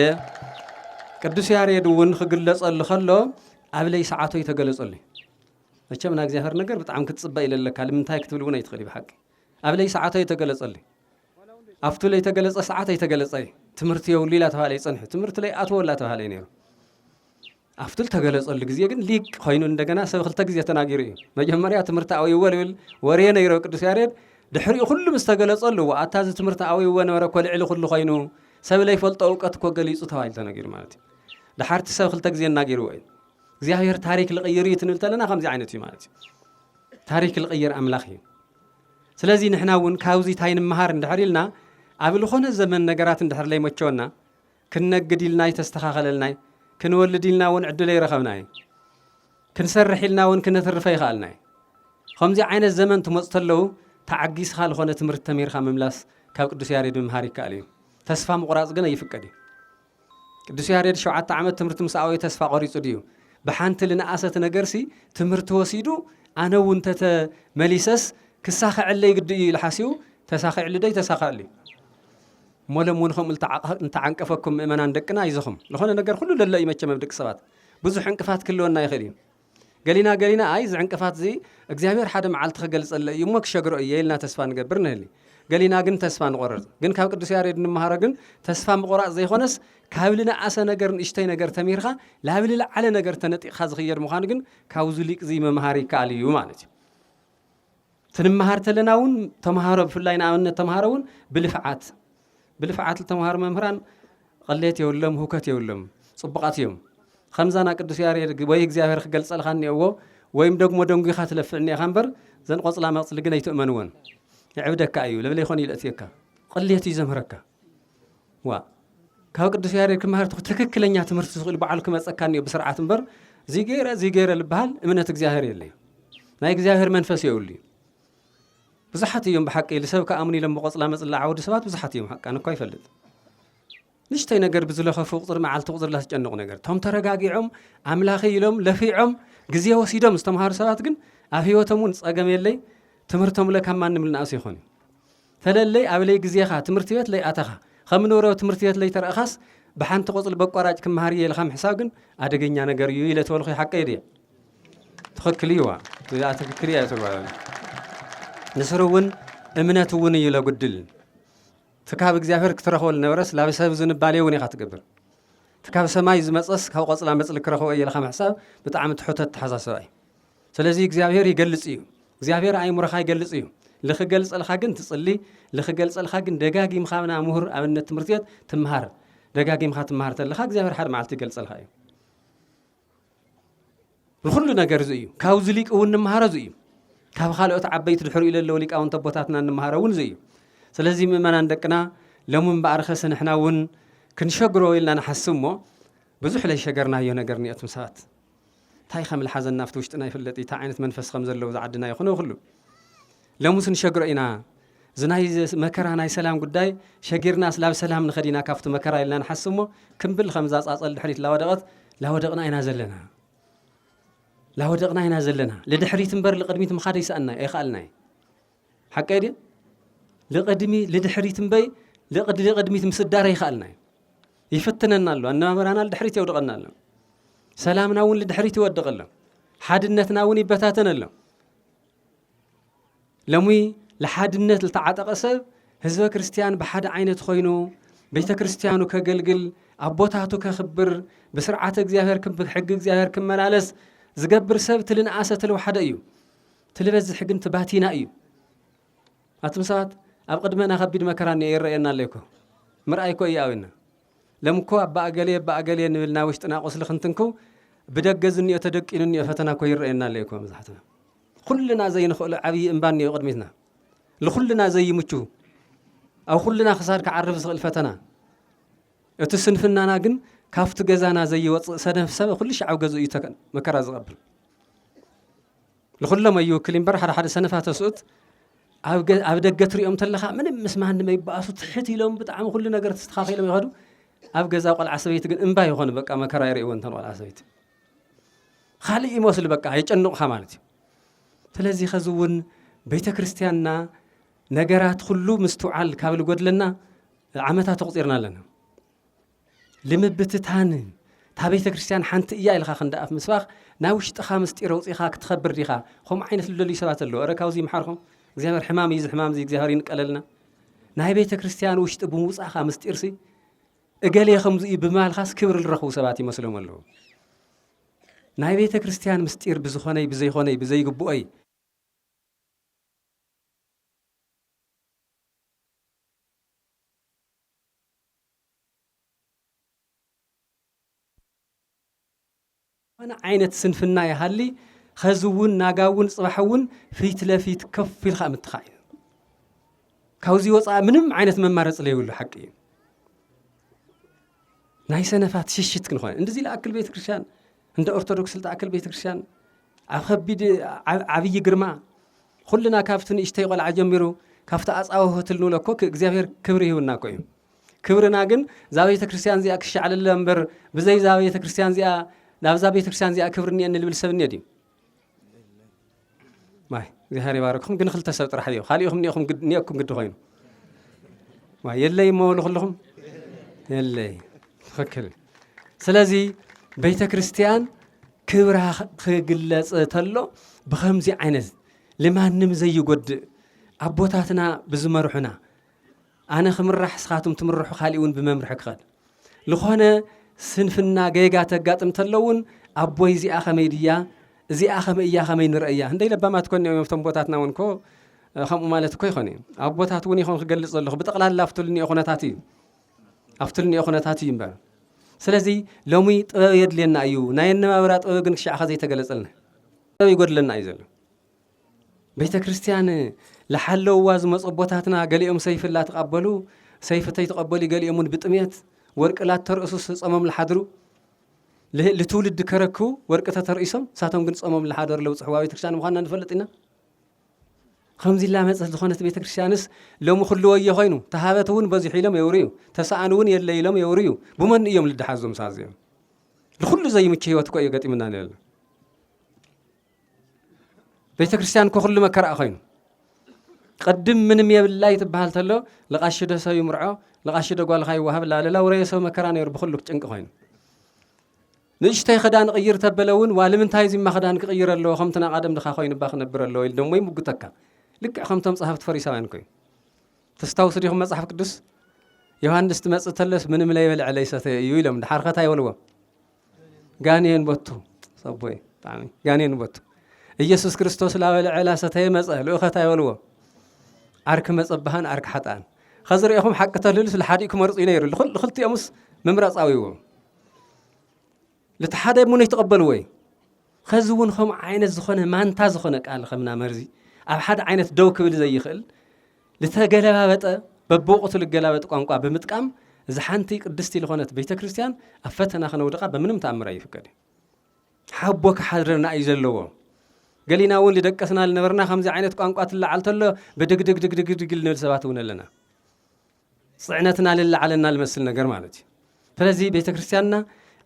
ቅዱስ ያሬድ እውን ክግለጸሉ ከሎ፣ ኣብ ለይሰዓቱ እዩ ተገለጸሉ። መቸም ናይ እግዚኣብሔር ነገር ብጣዕሚ ክትጽበ ኢለ ኣለካ፣ ንምንታይ ክትብል እውን ኣይትኽእል እዩ ብሓቂ። ኣብ ለይሰዓቱ እዩ ተገለጸሉ። ኣብቱ ለይተገለጸ ሰዓት ኣይተገለጸ እዩ። ትምህርቲ የብሉ ኢላ ተባሃለ እዩ ጸኒሑ። ትምህርቲ ለይኣትዎ ላ ተባሃለ እዩ ነይሩ። ኣብቱ ልተገለጸሉ ግዜ ግን ሊቅ ኮይኑ እንደገና ሰብ ክልተ ግዜ ተናጊሩ እዩ። መጀመርያ ትምህርቲ ኣውይዎ ልብል ወሬ ነይሮ ቅዱስ ያሬድ። ድሕሪኡ ኩሉ ምስ ተገለጸሉ፣ "ዋእ፣ ኣታ እዚ ትምህርቲ ኣውይዎ ነበረ እኮ ልዕሊ ኩሉ ኮይኑ፣ ሰብ ለይፈልጦ እውቀት እኮ ገሊጹ" ተባሂሉ ተነጊሩ ማለት እዩ። ደሓርቲ ሰብ ክልተ ግዜ እናጊርዎ እዩ። እግዚኣብሔር ታሪክ ልቕይር እዩ ትንብል ተለና ከምዚ ዓይነት እዩ ማለት እዩ። ታሪክ ልቕይር ኣምላኽ እዩ። ስለዚ ንሕና እውን ካብዚ እንታይ ንምሃር እንድሕር ኢልና፣ ኣብ ዝኾነ ዘመን ነገራት እንድሕር ለይመቸወና፣ ክንነግድ ኢልና ኣይተስተኻኸለልናይ፣ ክንወልድ ኢልና እውን ዕድል ኣይረኸብናይ፣ ክንሰርሕ ኢልና እውን ክነትርፍ ኣይኸኣልናይ። ከምዚ ዓይነት ዘመን ትመፁ ተለዉ፣ ተዓጊስኻ ዝኾነ ትምህርቲ ተሚርካ ምምላስ ካብ ቅዱስ ያሬድ ምምሃር ይከኣል እዩ። ተስፋ ምቑራፅ ግን ኣይፍቀድ እዩ። ቅዱስ ያሬድ ሸውዓተ ዓመት ትምህርቲ ምስ ኣወየ ተስፋ ቆሪፁ ድዩ? ብሓንቲ ልንኣሰት ነገርሲ ትምህርቲ ወሲዱ፣ ኣነ እውን ተተመሊሰስ ክሳኸዐለይ ግዲ እዩ ኢሉ ሓሲቡ፣ ተሳኺዕሉ ዶ ይተሳኸዐሉ እዩ? እሞ ሎም እውን ከምኡ ልተዓቐ-፣ ልተዓንቀፈኩም ምእመናን ደቅና ኣይዞኹም። ዝኾነ ነገር ኩሉ ለሎ እዩ መቸም ኣብ ደቂ ሰባት። ብዙሕ ዕንቅፋት ክህልወና ይኽእል እዩ። ገሊና ገሊና ኣይ እዚ ዕንቅፋት እዚ እግዚኣብሔር ሓደ መዓልቲ ክገልጸለ እዩ እሞ ክሸግሮ እየ ኢልና ተስፋ ንገብር ንህሊ። ገሊና ግን ተስፋ ንቆርጽ። ግን ካብ ቅዱስ ያሬድ እንመሃሮ ግን ተስፋ ምቑራጽ ዘይኮነስ ካብ ልንኣሰ ነገር ንእሽተይ ነገር ተሚርካ ላብ ልለዓለ ነገር ተነጢቕካ ዝኽየድ ምዃኑ ግን ካብዚ ሊቅ እዚ ምምሃር ይከኣል እዩ ማለት እዩ። ትንመሃር ተለና እውን ተምሃሮ ብፍላይ ንኣብነት ተምሃሮ እውን ብልፍዓት፣ ብልፍዓት ዝተምሃሩ መምህራን ቐሌት የብሎም፣ ህውከት የብሎም፣ ጽቡቓት እዮም። ከምዛ ና ቅዱስ ያሬድ ወይ እግዚኣብሔር ክገልጸልካ እኒአዎ ወይም ደግሞ ደንጒኻ ትለፍዕ እኒአኻ እምበር ዘን ቆጽላ መጽሊ ግን ኣይትእመንወን። የዕብደካ እዩ፣ ለብለ ይኾን ይለእትየካ። ቐሌት እዩ ዘምህረካ። ዋ፣ ካብ ቅዱስ ያሬድ ክመሃር ትኽ-፣ ትክክለኛ ትምህርቲ ዝኽእል በዓሉ ክመጸካ እኒኦ ብስርዓት እምበር፣ እዚ ገይረ፣ እዚ ገይረ ልበሃል እምነት እግዚኣብሔር የለይ። ናይ እግዚኣብሔር መንፈስ የብሉ እዩ። ብዙሓት እዮም ብሓቂ ልሰብ ከኣምኑ ኢሎም ብቆጽላ መጽሊ ዓወዱ ሰባት ብዙሓት እዮም። ሓቂ ኣነ እኳ ይፈልጥ። ንእሽተይ ነገር ብዝለኸፉ ቁጽሪ መዓልቲ ቁጽሪ ላስጨንቑ ነገር። እቶም ተረጋጊዖም ኣምላኸይ ኢሎም ለፊዖም ግዜ ወሲዶም ዝተምሃሩ ሰባት ግን ኣብ ህይወቶም እውን ጸገም የለይ። ትምህርቶም ለ ካብ ማንም ልንኣስ ይኾን እዩ። ተለለይ ኣብ ለይ ግዜኻ ትምህርቲ ቤት ለይ ኣተኻ ከም ንብሮ ትምህርቲ ቤት ለይ ተረእኻስ ብሓንቲ ቆጽሊ በቋራጭ ክመሃር እየ ኢልካ ምሕሳብ ግን ኣደገኛ ነገር እዩ ኢለ ተበልኹ ሓቀይ ድየ? ትኽክል እዩ። ዋ፣ እዚኣ ትክክል እያ ተጓዳኒ። ንስሩ እውን እምነት እውን እዩ ለጉድል። እቲ ካብ እግዚኣብሔር ክትረኽቦ ዝነበረስ ላብ ሰብ ዝንባሌ እውን ኢኻ ትገብር። እቲ ካብ ሰማይ ዝመጸስ ካብ ቆጽላ መጽሊ ክረኽቦ እየ ኢልካ ምሕሳብ ብጣዕሚ ትሑት ኣተሓሳስባ እዩ። ስለዚ እግዚኣብሔር ይገልጽ እዩ። እግዚኣብሔር ኣእምሮኻ ይገልጽ እዩ። ልኽገልጸልካ ግን ትጽሊ፣ ልኽገልጸልካ ግን ደጋጊምካ ና ምሁር ኣብነት ትምህርቲ ቤት ትምሃር። ደጋጊምካ ትምሃር ተለኻ እግዚኣብሔር ሓደ መዓልቲ ይገልጸልካ እዩ። ንኹሉ ነገር እዚ እዩ። ካብዚ ሊቅ እውን ንምሃሮ እዚ እዩ። ካብ ካልኦት ዓበይቲ ድሕሪኡ ለለዉ ሊቃውንቲ ኣቦታትና እንምሃሮ እውን እዚ እዩ። ስለዚ ምእመናን ደቅና ሎሚ እምበኣር ኸስ ንሕና እውን ክንሸግሮ ኢልና ንሓስብ እሞ ብዙሕ ለይሸገርናዮ ነገር እኒኦ እቶም ሰባት። እንታይ ከም ልሓዘና ኣብቲ ውሽጥና ይፍለጥ እዩ። እንታይ ዓይነት መንፈስ ከም ዘለዎ ዝዓድና ይኹን ኩሉ። ሎምስ ንሸግሮ ኢና። እዚ ናይ መከራ ናይ ሰላም ጉዳይ ሸጊርናስ ላብ ሰላም ንኸድ ኢና ካብቲ መከራ ኢልና ንሓስብ እሞ፣ ክምብል ከምዛ ጻጸል ድሕሪት ላወደቐት፣ ላወደቕና ኢና ዘለና። ላወደቕና ኢና ዘለና። ልድሕሪት እምበር ልቕድሚት ምኻድ ይሰኣና፣ ኣይኸኣልናይ። ሓቀይ ድየ? ልቕድሚ-፣ ልድሕሪት እምበይ፣ ልቕድ-፣ ልቕድሚት ምስዳር ኣይኸኣልናይ። ይፍትነና ኣሎ። ኣነባበራና ልድሕሪት የውድቐና ኣሎ። ሰላምና እውን ልድሕሪት ይወድቕ ኣሎ። ሓድነትና እውን ይበታተን ኣሎ። ሎሚ ለሓድነት ልተዓጠቐ ሰብ ህዝበ ክርስቲያን ብሓደ ዓይነት ኮይኑ ቤተ ክርስቲያኑ ከገልግል፣ ኣቦታቱ ከኽብር፣ ብስርዓተ እግዚኣብሔር ክም-፣ ብሕጊ እግዚኣብሔር ክመላለስ ዝገብር ሰብ ትልንኣሰ ትልወሓደ እዩ። ትልበዝሕ ግን ትባቲና እዩ። ኣቱም ሰባት ኣብ ቅድመና ከቢድ መከራ እኒኦ ይረኣየና ኣሎ እኮ። ምርኣይ እኮ እዩ ኣዊና። ሎም እኮ ኣባ እገሌ ኣባ እገሌ ንብል ናብ ውሽጥና ቁስሊ ክንትንክው ብደገ ዝኒኦ ተደቂኑ እኒኦ ፈተና እኮ ይረኣየና ኣሎ እኮ መብዛሕትና። ኩልና ዘይንኽእሎ ዓብዪ እምባ እኒኦ ቅድሚትና። ልኹልና ዘይምቹ ኣብ ኩልና ክሳድ ክዓርፍ ዝኽእል ፈተና። እቲ ስንፍናና ግን ካብቲ ገዛና ዘይወፅእ ሰነፍ ሰብ ኩሉ ሻዕ ኣብ ገዝኡ እዩ ተከ-፣ መከራ ዝቐብል። ንኹሎም ኣይውክል እምበር ሓደ ሓደ ሰነፋት ተስኡት ኣብ ገ-፣ ኣብ ደገ ትሪኦም ተለኻ ምንም ምስ ማንም ኣይበኣሱ ትሕት ኢሎም ብጣዕሚ ኩሉ ነገር ተስተኻኺሎም ይኸዱ። ኣብ ገዛ ቆልዓ ሰበይቲ ግን እምባ ይኾኑ በቃ መከራ ይርእይዎ እንተን ቆልዓ ሰበይቲ። ካልእ ይመስሉ በቃ የጨንቑኻ ማለት እዩ። ስለዚ ኸዚ እውን ቤተ ክርስቲያንና ነገራት ኩሉ ምስትውዓል ካብ ልጎድለና ዓመታት ተቑፂርና ኣለና። ልምብትታን እታ ቤተ ክርስቲያን ሓንቲ እያ ኢልካ ክንደኣፍ ምስባኽ ናይ ውሽጥኻ ምስጢር ኣውፂኻ ክትኸብር ዲኻ? ከምኡ ዓይነት ልደልዩ ሰባት ኣለዉ። እረ ካብዚ ይምሓርኩም እግዚኣብሔር። ሕማም እዩ እዚ ሕማም እዚ እግዚኣብሔር ይንቀለልና። ናይ ቤተ ክርስቲያን ውሽጢ ብምውፃእኻ ምስጢርሲ እገሌ ከምዚ እዩ ብምባልካስ ክብሪ ዝረኽቡ ሰባት ይመስሎም ኣለዉ። ናይ ቤተ ክርስቲያን ምስጢር ብዝኾነይ ብዘይኾነይ ብዘይግብኦይ ዝኾነ ዓይነት ስንፍና ይሃሊ፣ ኸዚ እውን ናጋ እውን ጽባሕ እውን ፊት ለፊት ከፍ ኢልካ ምትኻእ እዩ። ካብዚ ወፃኢ ምንም ዓይነት መማረፂ ለይብሉ ሓቂ እዩ። ናይ ሰነፋት ሽሽት ክንኾን እንደዚ ለኣክል ቤተ ክርስቲያን እንደ ኦርቶዶክስ ልተኣክል ቤተ ክርስቲያን ኣብ ከቢድ ዓብ-፣ ዓብዪ ግርማ ኩልና ካብቲ ንእሽተይ ቆልዓ ጀሚሩ ካብቲ ኣፃውህትል ንብሎ እኮ ክ-፣ እግዚኣብሔር ክብሪ ይህብና እኮ እዩ። ክብርና ግን እዛ ቤተ ክርስቲያን እዚኣ ክሻዕለለ እምበር ብዘይ እዛ ቤተ ክርስቲያን እዚኣ ናብዛ ቤተ ክርስቲያን እዚኣ ክብሪ እኒአኒ ልብል ሰብ እኒአ ድዩ? ማይ እግዚኣብሔር ይባረክኩም። ግን ክልተ ሰብ ጥራሕ ድዮ ካልእኹም እኒኦኹም ግድ-፣ እኒኦኩም ግዲ ኮይኑ ማይ የለይ እሞ በሉ ኩልኹም የለይ። ትኽክል። ስለዚ ቤተ ክርስቲያን ክብራ ክግለጽ ተሎ ብኸምዚ ዓይነት ልማንም ዘይጎድእ ኣቦታትና ብዝመርሑና ኣነ ክምራሕ እስኻቱም ትምርሑ ካሊእ እውን ብመምርሒ ክኸድ ልኾነ ስንፍና ገጋ ተጋጥም ተሎ እውን ኣቦይ እዚኣ ከመይ ድያ እዚኣ ከመይ እያ ከመይ ንርእያ እንደይ ለባማት ኮን እዮም እቶም ቦታትና እውን ኮ ከምኡ ማለት እኮ ይኾን እዩ ኣቦታት እውን ይኾን ክገልጽ ዘለኹ ብጠቕላላ ኣብትልኒኦ ኩነታት እዩ ኣብትልኒኦ ኩነታት እዩ እምበር ስለዚ ሎሚ ጥበብ የድልየና እዩ ናይ ኣነባብራ ጥበብ ግን ክሻዕኻ ዘይተገለጸልና ጥበብ ይጎድለና እዩ ዘሎ ቤተ ክርስቲያን ለሓለውዋ ዝመፁ ኣቦታትና ገሊኦም ሰይፊ ላተቐበሉ ሰይፊ ተይተቐበሉ ገሊኦም እውን ብጥሜት ወርቂ ላተርእሱ ስፀሞም ለሓድሩ ል-፣ ልትውልድ ከረክቡ ወርቂ ተተርእሶም ሳቶም ግን ፀሞም ለሓደሩ ለውፅሕዋ ቤተክርስትያን ምዃንና ንፈልጥ ኢና ከምዚ ላመፀት ዝኾነት ቤተክርስትያንስ ሎሚ ኩሉ ወዮ ኮይኑ ተሃበት እውን በዚሑ ኢሎም የውርዩ ተሰኣኑ እውን የለ ኢሎም የውርዩ ብመን እዮም ልደሓዞም ሳዚኦም ንኩሉ ዘይምቹ ህይወት እኮ እዩ ገጢምና ነለ ቤተ ክርስቲያን እኮ ኩሉ መከራ ኮይኑ ቅድም ምንም የብላ ይትበሃል ተሎ ለቃሽደ ሰብ ይምርዖ ለቃሽደ ጓልኻ ይወሃብ ላለላ ውረየ ሰብ መከራ ነይሩ ብኩሉ ጭንቂ ኮይኑ ንእሽተይ ክዳን ቅይር ተበለ እውን ዋልምንታይ ዚማ ክዳን ክቅይር ኣለዎ ከምቲ ናይ ቀደም ድኻ ኮይኑባ ክነብር ኣለዎ ኢሉ ደሞ ይምጉተካ ልክዕ ከምቶም ጸሃፍቲ ፈሪሳውያን ኮይኑ ተስታውሱ ዲኹም መጽሓፍ ቅዱስ ዮሃንስ ትመጽእ ተለስ ምንም ለይበልዐ ለይሰተየ እዩ ኢሎም ድሓርከታ ይበልዎም ጋኔን በቱ ጸቦይ ብጣዕሚ ጋኔን በቱ ኢየሱስ ክርስቶስ ላበልዐ ላሰተየ መጸ ልኡኸት ኣይበልዎ ዓርኪ መጸባህን ዓርኪ ሓጣን ኸዚ ርኢኹም ሓቂ ተልህሉስ ልሓዲኡ ክመርጹ እዩ ነይሩ ልኽልቲኦምስ ምምራጽ ኣውይዎም ልቲ ሓደ እሙን ኣይትቐበልዎ እዩ ኸዚ እውን ከም ዓይነት ዝኾነ ማንታ ዝኾነ ቃል ኸምና መርዚ ኣብ ሓደ ዓይነት ደው ክብል ዘይኽእል ልተገለባበጠ በብወቕቱ ልገላበጥ ቋንቋ ብምጥቃም እዚ ሓንቲ ቅድስቲ ዝኾነት ቤተ ክርስቲያን ኣብ ፈተና ክነውድቓ ብምንም ተኣምር ኣይፍቀድ እዩ ሓቦ ክሓድረና እዩ ዘለዎ ገሊና እውን ዝደቀስና ዝነበርና ከምዚ ዓይነት ቋንቋ ትለዓል ተሎ ብድግድግ ድግድግ ድግ ንብል ሰባት እውን ኣለና። ጽዕነትና ልለዓለና ልመስል ነገር ማለት እዩ። ስለዚ ቤተ ክርስቲያንና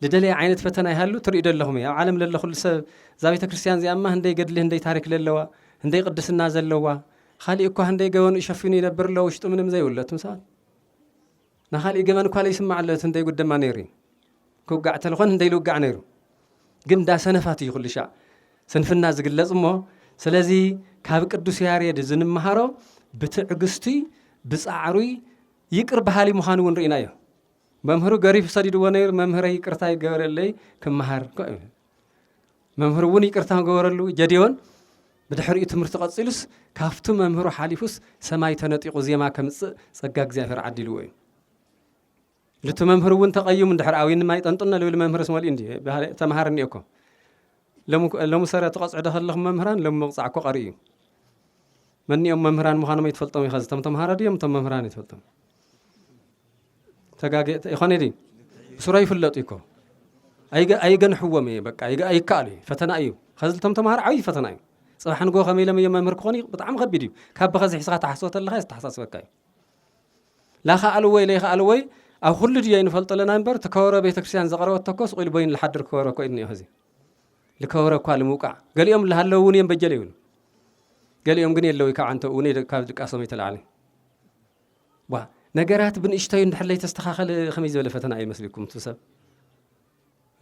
ልደለየ ዓይነት ፈተና ይሃሉ ትርእዩ ደለኹም እዩ። ኣብ ዓለም ለለ ኩሉ ሰብ እዛ ቤተ ክርስቲያን እዚኣማ ህንደይ ገድሊ ህንደይ ታሪክ ለለዋ፣ ህንደይ ቅድስና ዘለዋ፣ ካሊእ እኳ ህንደይ ገበኑ ሸፊኑ ይነብር ኣሎ፣ ውሽጡ ምንም ዘይብሉ ኣቱም ሰባት። ንኻሊእ ገበን እኳ ለይስማዕ ኣሎ፣ እቲ ህንደይ ጉደማ ነይሩ እዩ። ክውጋዕ ተልኾን ህንደይ ልውጋዕ ነይሩ። ግን እንዳ ሰነፋት እዩ ኩሉ ሻዕ ስንፍና ዝግለጽ እሞ፣ ስለዚ ካብ ቅዱስ ያሬድ ዝንመሃሮ ብትዕግስቲ ብጻዕሩይ ይቅር በሃሊ ምዃኑ እውን ርኢናዮ። መምህሩ ገሪፍ ሰዲድዎ ነይሩ፣ መምህረ ይቅርታ ይገበረለይ ክመሃር እኮ እዩ። መምህሩ እውን ይቅርታ ገበረሉ ጀድዮን ብድሕሪኡ ትምህርቲ ቀጺሉስ ካብቱ መምህሩ ሓሊፉስ ሰማይ ተነጢቑ ዜማ ከምጽእ ጸጋ እግዚኣብሔር ዓዲልዎ እዩ። ልቲ መምህር እውን ተቐይሙ እንድሕር ኣዊን ማይ ጠንጥነ ልብል መምህርስ መሊኡ እንዲ ተምሃር እኒኦ እኮ። ሎሙ ሰረ ትቐጽዑ ዶ ከለኹም መምህራን ሎም ምቕጻዕ እኮ ቀሪ እዩ። መኒኦም መምህራን ምዃኖም ኣይትፈልጦም ኢኻ። እቶም ተምሃሮ ድዮም እቶም መምህራን ኣይትፈልጦም። ተጋጌ ይኾነ ድዩ? ብስሮ ይፍለጡ እኮ። ኣይገ- ኣይገንሕዎም እየ በቃ ኣይገ- ኣይከኣሉ እዩ። ፈተና እዩ። ከዚ እቶም ተምሃሮ ዓብዪ ፈተና እዩ። ጽባሕ ንጎ ከመይ ኢሎም እዮም መምህር ክኾኑ ብጣዕሚ ከቢድ እዩ። ካብ ብኸዚ ሒዝካ ተሓስቦ ተለኻ ዝተሓሳስበካ እዩ። ላኸኣልወይ ለይኸኣልወይ ኣብ ኩሉ ድዮ ይንፈልጦ ኣለና እምበር እቲ ከበሮ ቤተክርስትያን ዘቕረበቶ እኮ ስቕ ኢሉ በይኑ ዝሓድር ከበሮ እኮ እዩ እኒኦ። ሕዚ ልከበሮ እኳ ልምውቃዕ ገሊኦም ልሃለዉ እውን እዮም በጀለ ይብሉ። ገሊኦም ግን የለዉ ካብ ዓንተ እውን ካብ ድቃሶም ይተላዓለ ዋ ነገራት ብንእሽተዩ እንድሕር ለይተስተኻኸለ ከመይ ዝበለ ፈተና እዩ መስልኩም እቲ ሰብ?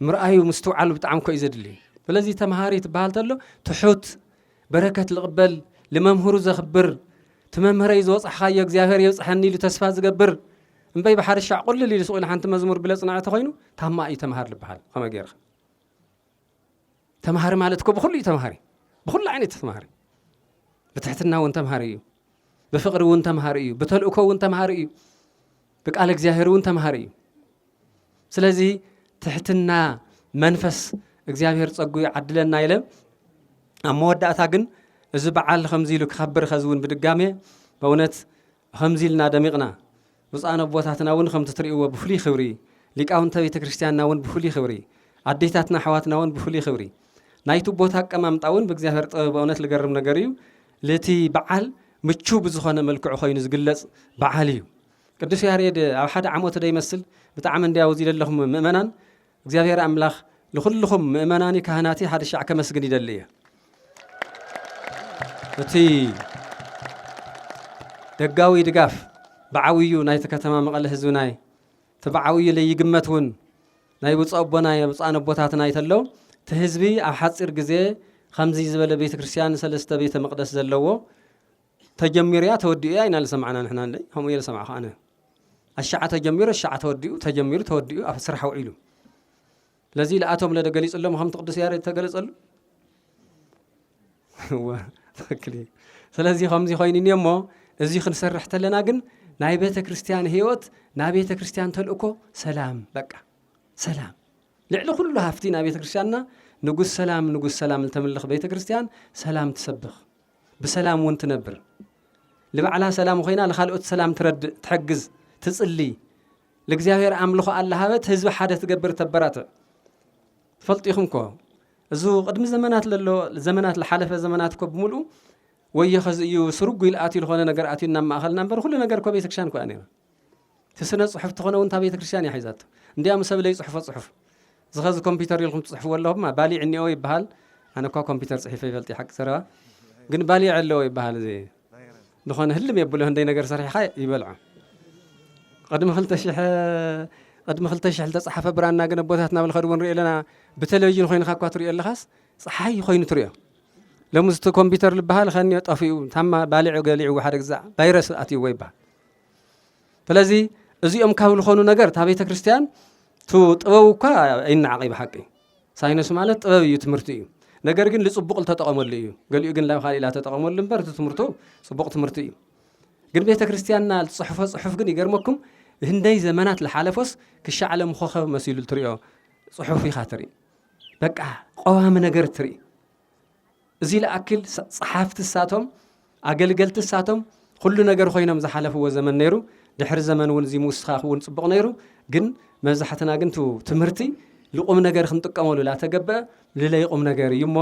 ምርኣዩ ምስትውዓሉ ብጣዕሚ እኮ እዩ ዘድሊ። ስለዚ ተምሃሪ ትበሃል ተሎ ትሑት በረከት ልቕበል ልመምህሩ ዘኽብር ትመምህረይ ዝወፃሕኻዮ እግዚኣብሔር የብፅሐኒ ኢሉ ተስፋ ዝገብር እምበይ ብሓደ ሻዕ ቁልል ኢሉ ስቕ ኢሉ ሓንቲ መዝሙር ብለ ፅናዕ ተኮይኑ ታማ እዩ ተምሃር ልበሃል። ከመይ ገይርካ ተምሃሪ ማለት እኮ ብኩሉ እዩ ተምሃሪ፣ ብኩሉ ዓይነት ተምሃሪ፣ ብትሕትና እውን ተምሃሪ እዩ፣ ብፍቕሪ እውን ተምሃሪ እዩ፣ ብተልእኮ እውን ተምሃሪ እዩ፣ ብቃል እግዚኣብሔር እውን ተምሃሪ እዩ። ስለዚ ትሕትና መንፈስ እግዚኣብሔር ጸጉ ይዓድለና ኢለ ኣብ መወዳእታ ግን እዚ በዓል ከምዚ ኢሉ ክኸብር ኸዚ እውን ብድጋሜ በእውነት ኸምዚ ኢልና ደሚቕና ብፁዓን ኣቦታትና እውን ከምቲ ትርእይዎ ብፍሉይ ክብሪ ሊቃውንተ ቤተ ክርስቲያንና እውን ብፍሉይ ክብሪ ኣዴታትና ኣሕዋትና እውን ብፍሉይ ክብሪ ናይቲ ቦታ ኣቀማምጣ እውን ብእግዚኣብሔር ጥበብ በእውነት ልገርም ነገር እዩ። ልቲ በዓል ምቹ ብዝኾነ መልክዑ ኮይኑ ዝግለጽ በዓል እዩ። ቅዱስ ያሬድ ኣብ ሓደ ዓመቱ ደይመስል ብጣዕሚ እንድያው እዚ ዘለኹም ምእመናን እግዚኣብሔር ኣምላኽ ንኹልኹም ምእመናኒ ካህናቲ ሓደ ሻዕ ከመስግን ይደሊ እየ። እቲ ደጋዊ ድጋፍ ብዓብዩ ናይቲ ከተማ መቐለ ህዝብናይ እቲ ብዓብዩ ለይግመት እውን ናይ ብፁዕ ኣቦና ብፁዓን ኣቦታትና ይተሎ እቲ ህዝቢ ኣብ ሓፂር ግዜ ከምዚ ዝበለ ቤተ ክርስቲያን ሰለስተ ቤተ መቅደስ ዘለዎ ተጀሚሩ እያ ተወዲኡ እያ ኢና ዝሰማዕና ንሕና እንደ ከምኡ እየ ዝሰማዕኹ ኣነ ኣሻዓ ተጀሚሩ ኣሻዓ ተወዲኡ ተጀሚሩ ተወዲኡ ኣብ ስራሕ ውዒሉ ስለዚ ለኣቶም ለደገሊፁሎም ከምቲ ቅዱስ ያሬድ ተገለፀሉ እወ ትኽክል እዩ። ስለዚ ከምዚ ኮይኑ እኒኦ እሞ እዚ ክንሰርሕ ተለና ግን ናይ ቤተ ክርስቲያን ህይወት ናይ ቤተ ክርስቲያን ተልእኮ ሰላም በቃ ሰላም ልዕሊ ኩሉ ሃፍቲ ናይ ቤተ ክርስቲያንና ንጉስ ሰላም ንጉስ ሰላም ልተምልኽ ቤተ ክርስቲያን ሰላም ትሰብኽ ብሰላም እውን ትነብር ልባዕላ ሰላም ኮይና ልካልኦት ሰላም ትረድእ ትሕግዝ ትጽሊ ልእግዚኣብሔር ኣምልኾ ኣላሃበት ህዝቢ ሓደ ትገብር ተበራትዕ ትፈልጡ ኢኹም ኮ እዚ ቅድሚ ዘመናት ለሎ ዘመናት ለሓለፈ ዘመናት ኮ ብምልኡ ወዮ ኸዚ እዩ ስርጉ ኢልኣት ዝኾነ ነገር ኣትዩ እናማእኸልና እምበር ኩሉ ነገር ኮ ቤተክርስትያን ኮ እያ ነይራ እቲ ስነ ጽሑፍ ትኾነ እውን እታ ቤተክርስትያን እያ ሒዛቶ እንዲያም ሰብ ለይጽሕፎ ጽሑፍ ዝኸዚ ኮምፒውተር ኢልኩም ትጽሕፍዎ ኣለኹም ባሊዕ እኒኦ ይበሃል ኣነ እኳ ኮምፒውተር ጽሒፈ ይፈልጥ ሓቂ ዘረባ ግን ባሊዕ ኣለዎ ይበሃል እዚ ዝኾነ ህልም የብሎ ህንደይ ነገር ሰሪሕኻ ይበልዖ ቅድሚ ክልተ ሽሕ ቅድሚ ክልተ ሽሕ ዝተጻሓፈ ብራና ግን ኣቦታትና ብልኸድዎ ንሪኦ ኣለና ብቴሌቪዥን ኮይንካ እኳ ትሪኦ ኣለኻስ ፀሓይ ኮይኑ ትሪኦ ሎምዚ እቲ ኮምፒውተር ዝበሃል ከኒዮ ጠፊኡ ታማ ባሊዑ ገሊዑ ሓደ ግዛዕ ቫይረስ ኣትይዎ ይበሃል ስለዚ እዚኦም ካብ ዝኾኑ ነገር እታ ቤተ ክርስቲያን ቱ ጥበቡ እኳ ኣይነዓቐ ብሓቂ ሳይንስ ማለት ጥበብ እዩ ትምህርቲ እዩ ነገር ግን ልፅቡቕ ልተጠቐመሉ እዩ ገሊኡ ግን ላብ ካልእ ኢላ ተጠቐመሉ እምበር እቲ ትምህርቱ ፅቡቕ ትምህርቲ እዩ ግን ቤተ ክርስቲያንና ልፅሕፎ ፅሑፍ ግን ይገርመኩም ህንደይ ዘመናት ልሓለፎስ ክሻዕ ለም ኮኸብ መሲሉ ትሪኦ ፅሑፍ ኢኻ ትርኢ በቃ ቀዋሚ ነገር ትርኢ እዚ ለኣክል ጸሓፍቲ እሳቶም ኣገልገልቲ እሳቶም ኩሉ ነገር ኮይኖም ዝሓለፍዎ ዘመን ነይሩ ድሕሪ ዘመን እውን እዚ ምውስኻኽ እውን ፅቡቕ ነይሩ ግን መብዛሕትና ግን ትምህርቲ ልቁም ነገር ክንጥቀመሉ ላተገበአ ልለይ ቁም ነገር እዩ እሞ፣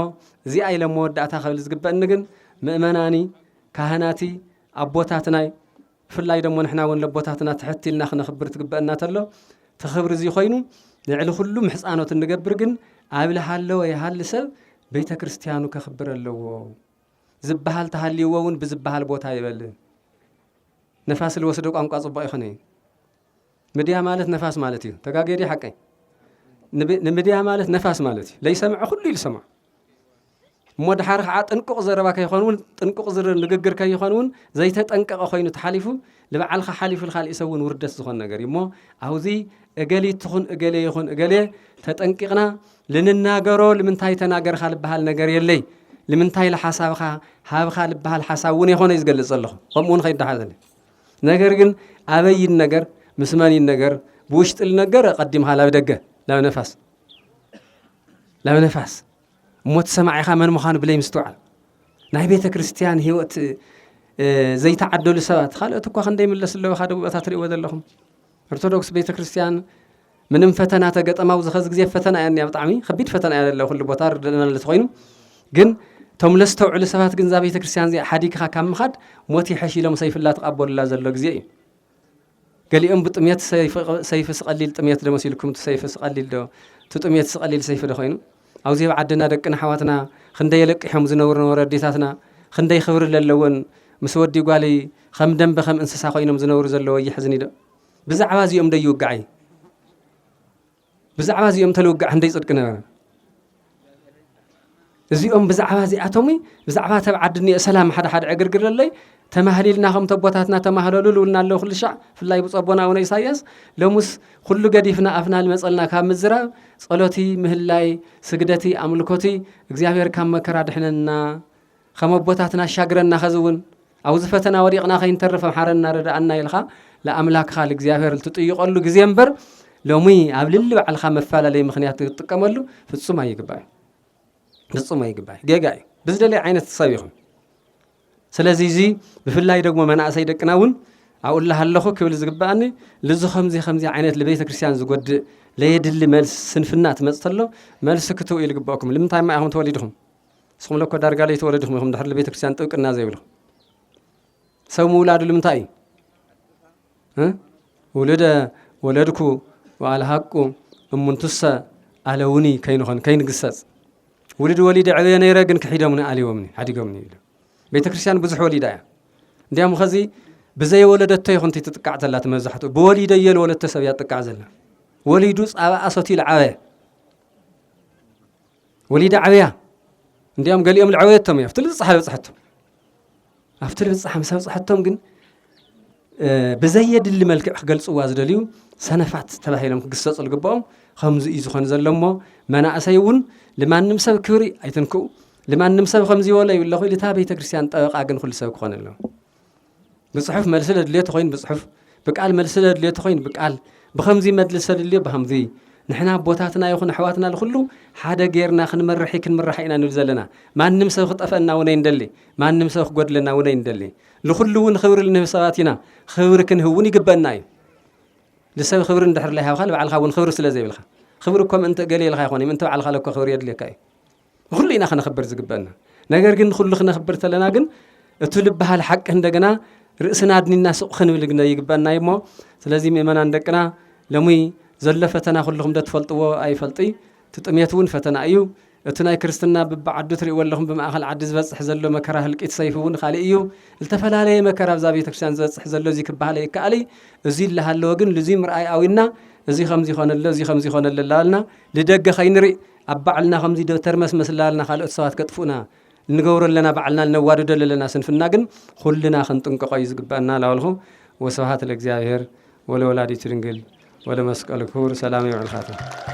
እዚኣ ኢለ መወዳእታ ክብል ዝግበእኒ ግን ምእመናኒ፣ ካህናቲ፣ ኣቦታትናይ፣ ብፍላይ ደሞ ንሕና እውን ለቦታትና ትሕት ኢልና ክነኽብር ትግበአና ተሎ፣ እቲ ክብሪ እዚ ኮይኑ ንዕሊ ኩሉ ምሕፃኖት እንገብር ግን ኣብ ልሃለወ ይሃሊ ሰብ ቤተ ክርስቲያኑ ከኽብር ኣለዎ። ዝበሃል ተሃልይዎ እውን ብዝበሃል ቦታ ይበል። ነፋስ ልወስዶ ቋንቋ ጽቡቕ ይኾነ እዩ። ምድያ ማለት ነፋስ ማለት እዩ። ተጋጌዲ ሓቀይ። ንብ-፣ ንምድያ ማለት ነፋስ ማለት እዩ። ለይሰምዐ ኩሉ ይልሰማ። እሞ ድሓር ከዓ ጥንቁቕ ዘረባ ከይኾን እውን፣ ጥንቁቕ ዝር-፣ ንግግር ከይኾን እውን ዘይተጠንቀቐ ኮይኑ ተሓሊፉ፣ ንበዓልኻ ሓሊፉ ንኻልእ ሰብ እውን ውርደት ዝኾን ነገር እዩ። እሞ ኣብዚ እገሊት ትኹን እገሌ ይኹን እገሌ ተጠንቂቕና ልንናገሮ፣ ልምንታይ ተናገርካ ልበሃል ነገር የለይ። ልምንታይ ልሓሳብኻ ሃብኻ ልበሃል ሓሳብ እውን የኾነ እዩ ዝገልጽ ዘለኹ። ከምኡ እውን ከይደሓዘኒ። ነገር ግን ኣበይ ይነገር፣ ምስ መን ይነገር፣ ብውሽጢ ልነገር ቀዲምኻ ላብ ደገ፣ ላብ ነፋስ፣ ላብ ነፋስ። እሞ እቲ ሰማዒኻ መን ምዃኑ ብለይ ምስትውዓል። ናይ ቤተ ክርስቲያን ህይወት፣ እ፣ ዘይተዓደሉ ሰባት፣ ካልኦት እኳ ክንደይ ምለስ ኣለዎ፣ ሓደ ቦታ ትርእይዎ ዘለኹም። ኦርቶዶክስ ቤተ ክርስቲያን ምንም ፈተና ተገጠማ፣ ኣብዚ ኸዚ ግዜ ፈተና እያ እኒኣ፣ ብጣዕሚ ከቢድ ፈተና እያ ዘለዋ፣ ኩሉ ቦታ ርድእና ማለት ኮይኑ። ግን እቶም ለስተውዕሉ ሰባት ግን እዛ ቤተ ክርስቲያን እዚኣ ሓዲግኻ ካብ ምኻድ ሞት ይሐሽ ኢሎም ሰይፍላ ተቐበሉላ ዘሎ ግዜ እዩ። ገሊኦም ብጥሜት ሰይፍ-፣ ሰይፍስ ቀሊል ጥሜት ዶ መሲልኩም፣ እቲ ሰይፍስ ቀሊል ዶ፣ እቲ ጥሜትስ ቀሊል ሰይፊ ዶ ኮይኑ? ኣብዚ ኣብ ዓድና ደቅና ኣሕዋትና ክንደይ የለቅሖም ዝነብሩ ነበሩ፣ ኣዴታትና ክንደይ ክብሪ ለለወን ምስ ወዲ ጓሊ ከም ደንበ ከም እንስሳ ኮይኖም ዝነብሩ ዘለዉ የሕዝን እዩ ዶ? ብዛዕባ እዚኦም ዶ ይውጋዕ እዩ? ብዛዕባ እዚኦም ተልውጋዕ ክንደይ ጽድቂ ነበረ? እዚኦም ብዛዕባ እዚኣቶም፣ ብዛዕባ ተብ ዓዲ እኒኦ ሰላም ሓደ ሓደ ዕግርግር ኣለይ፣ ተማህሊልና ከም ተቦታትና ተማህለሉ ልውልና ኣለዉ ኩሉ ሻዕ፣ ብፍላይ ብፁዕ ኣቦና ኣቡነ ኢሳያስ፣ ሎሙስ ኩሉ ገዲፍና ኣፍና ልመጸልና ካብ ምዝራብ፣ ጸሎቲ፣ ምህላይ፣ ስግደቲ፣ ኣምልኮቲ፣ እግዚኣብሔር ካብ መከራ ድሕነና፣ ከም ኣቦታትና ኣሻግረና፣ ኸዚ እውን ኣብዚ ፈተና ወዲቕና ከይንተርፍ ኣምሓረና ረድኣና ኢልካ ለኣምላክኻ ልእግዚኣብሔር ልትጥይቐሉ ግዜ እምበር፣ ሎሚ ኣብ ልሊ ባዕልኻ መፈላለይ ምኽንያት ክትጥቀመሉ ፍጹም ኣይግባእን። ፍጹም ኣይግባእን። ጌጋ እዩ። ብዝደለየ ዓይነት ሰብ ይኹን። ስለዚ እዚ ብፍላይ ደግሞ መናእሰይ ደቅና እውን ኣብኡ ኣለኹ ክብል ዝግባእኒ፣ ልዚ ከምዚ ከምዚ ዓይነት ልቤተ ክርስቲያን ዝጎድእ ለየድሊ መልሲ ስንፍና ትመጽእ ተሎ መልሲ ክትህቡ እዩ ዝግባእኩም። ልምንታይ እማ ኢኹም ተወሊድኹም? ንስኹም ለኮ ዳርጋ ለይተወለድኹም ኢኹም ድሕሪ ልቤተ ክርስቲያን ጥብቅና ዘይብልኹም። ሰብ ምውላዱ ልምንታይ እዩ? እ? ውሉደ ወለድኩ ወኣልሃቁ እሙንቱሰ ኣለውኒ ከይንኾን፣ ከይንግሰጽ። ውሉድ ወሊደ ዕብየ ነይረ ግን ክሒዶምኒ፣ ኣልዮምኒ፣ ሓዲጎምኒ ኢሉ። ቤተ ክርስቲያን ብዙሕ ወሊዳ እያ። እንዲያም ኸዚ ብዘይወለደቶ ይኹን ትጥቃዕ ዘላ፣ እቲ መብዛሕትኡ ብወሊደዮ ልወለድቶ ሰብ እያ ትጥቃዕ ዘላ። ወሊዱ ጻባኣ ሰትዩ ልዓበየ። ወሊዳ ዓብያ። እንዲያም ገሊኦም ልዓበየቶም እያ፣ ኣብቲ ልብጽሓ በጽሐቶም። ኣብቲ ልብጽሓ ምስ ኣብጽሐቶም ግን፣ እ፣ ብዘየድሊ መልክዕ ክገልጽዋ ዝደልዩ ሰነፋት ተባሂሎም ክግሰጹ ዝግብኦም ከምዚ እዩ ዝኾን ዘሎ እሞ፣ መናእሰይ እውን ልማንም ሰብ ክብሪ ኣይትንክኡ። ልማንም ሰብ ከምዚ ይበሎ ይብለኹ ኢሉ እታ ቤተ ክርስቲያን ጠበቃ ግን ኩሉ ሰብ ክኾን ኣለዎ። ብጽሑፍ መልሲ ለድልዮ ተኾይኑ ብጽሑፍ፣ ብቃል መልሲ ለድልዮ ተኾይኑ ብቃል፣ ብኸምዚ መልሲ ለድልዮ ብኸምዚ። ንሕና ኣቦታትና ይኹን ኣሕዋትና ልኹሉ ሓደ ጌርና ክንመርሕ ክንምራሕ ኢና ንብል ዘለና። ማንም ሰብ ክጠፈአና እውን ኣይንደሊ፣ ማንም ሰብ ክጎድለና እውን ኣይንደሊ። ልኹሉ እውን ክብሪ ልንህብ ሰባት ኢና፣ ክብሪ ክንህብ እውን ይግበአና እዩ። ንሰብ ክብሪ እንድሕር ለይሃብካ ንባዕልኻ እውን ክብሪ ስለ ዘይብልካ። ክብሪ እኮ ምእንቲ እገሌ ኢልካ ኣይኮነ፣ ምእንቲ ባዕልኻ ለኮ ክብሪ የድልየካ እዩ። ንኹሉ ኢና ክነኽብር ዝግበአና። ነገር ግን ንኹሉ ክነኽብር ተለና ግን፣ እቱ ልበሃል ሓቂ እንደገና ርእስና ኣድኒና ስቕ ክንብል ግን ይግበአና እዩ እሞ፣ ስለዚ ምእመናን ደቅና፣ ሎሚ ዘሎ ፈተና ኩልኹም ዶ ትፈልጥዎ ኣይፈልጢ፣ እቲ ጥሜት እውን ፈተና እዩ። እቲ ናይ ክርስትና ብብዓዱ ትርእይዎ ኣለኹም፣ ብማእኸል ዓዲ ዝበጽሕ ዘሎ መከራ ህልቂት ሰይፊ እውን ካልእ እዩ። ዝተፈላለየ መከራ ኣብዛ ቤተክርስትያን ዝበጽሕ ዘሎ እዚ ክበሃል ኣይከኣል እዩ። እዚ ይለሃለወ ግን ልዙይ ምርኣይ ኣዊና፣ እዚ ከምዚ ይኾነ ኣሎ፣ እዚ ከምዚ ይኾነ ኣሎ እናበልና ልደገ ከይንርኢ፣ ኣብ ባዕልና ከምዚ ዶ ተርመስመስ እናበልና ካልኦት ሰባት ከጥፍኡና እንገብሮ ኣለና፣ ባዕልና ልነዋድዶ ኣለና ስንፍና ግን ኩልና ክንጥንቀቆ እዩ ዝግበአና እናበልኹ፣ ወስብሐት ለእግዚኣብሔር ወለወላዲቱ ድንግል ወለመስቀሉ ክቡር። ሰላም ይውዕልካቱ።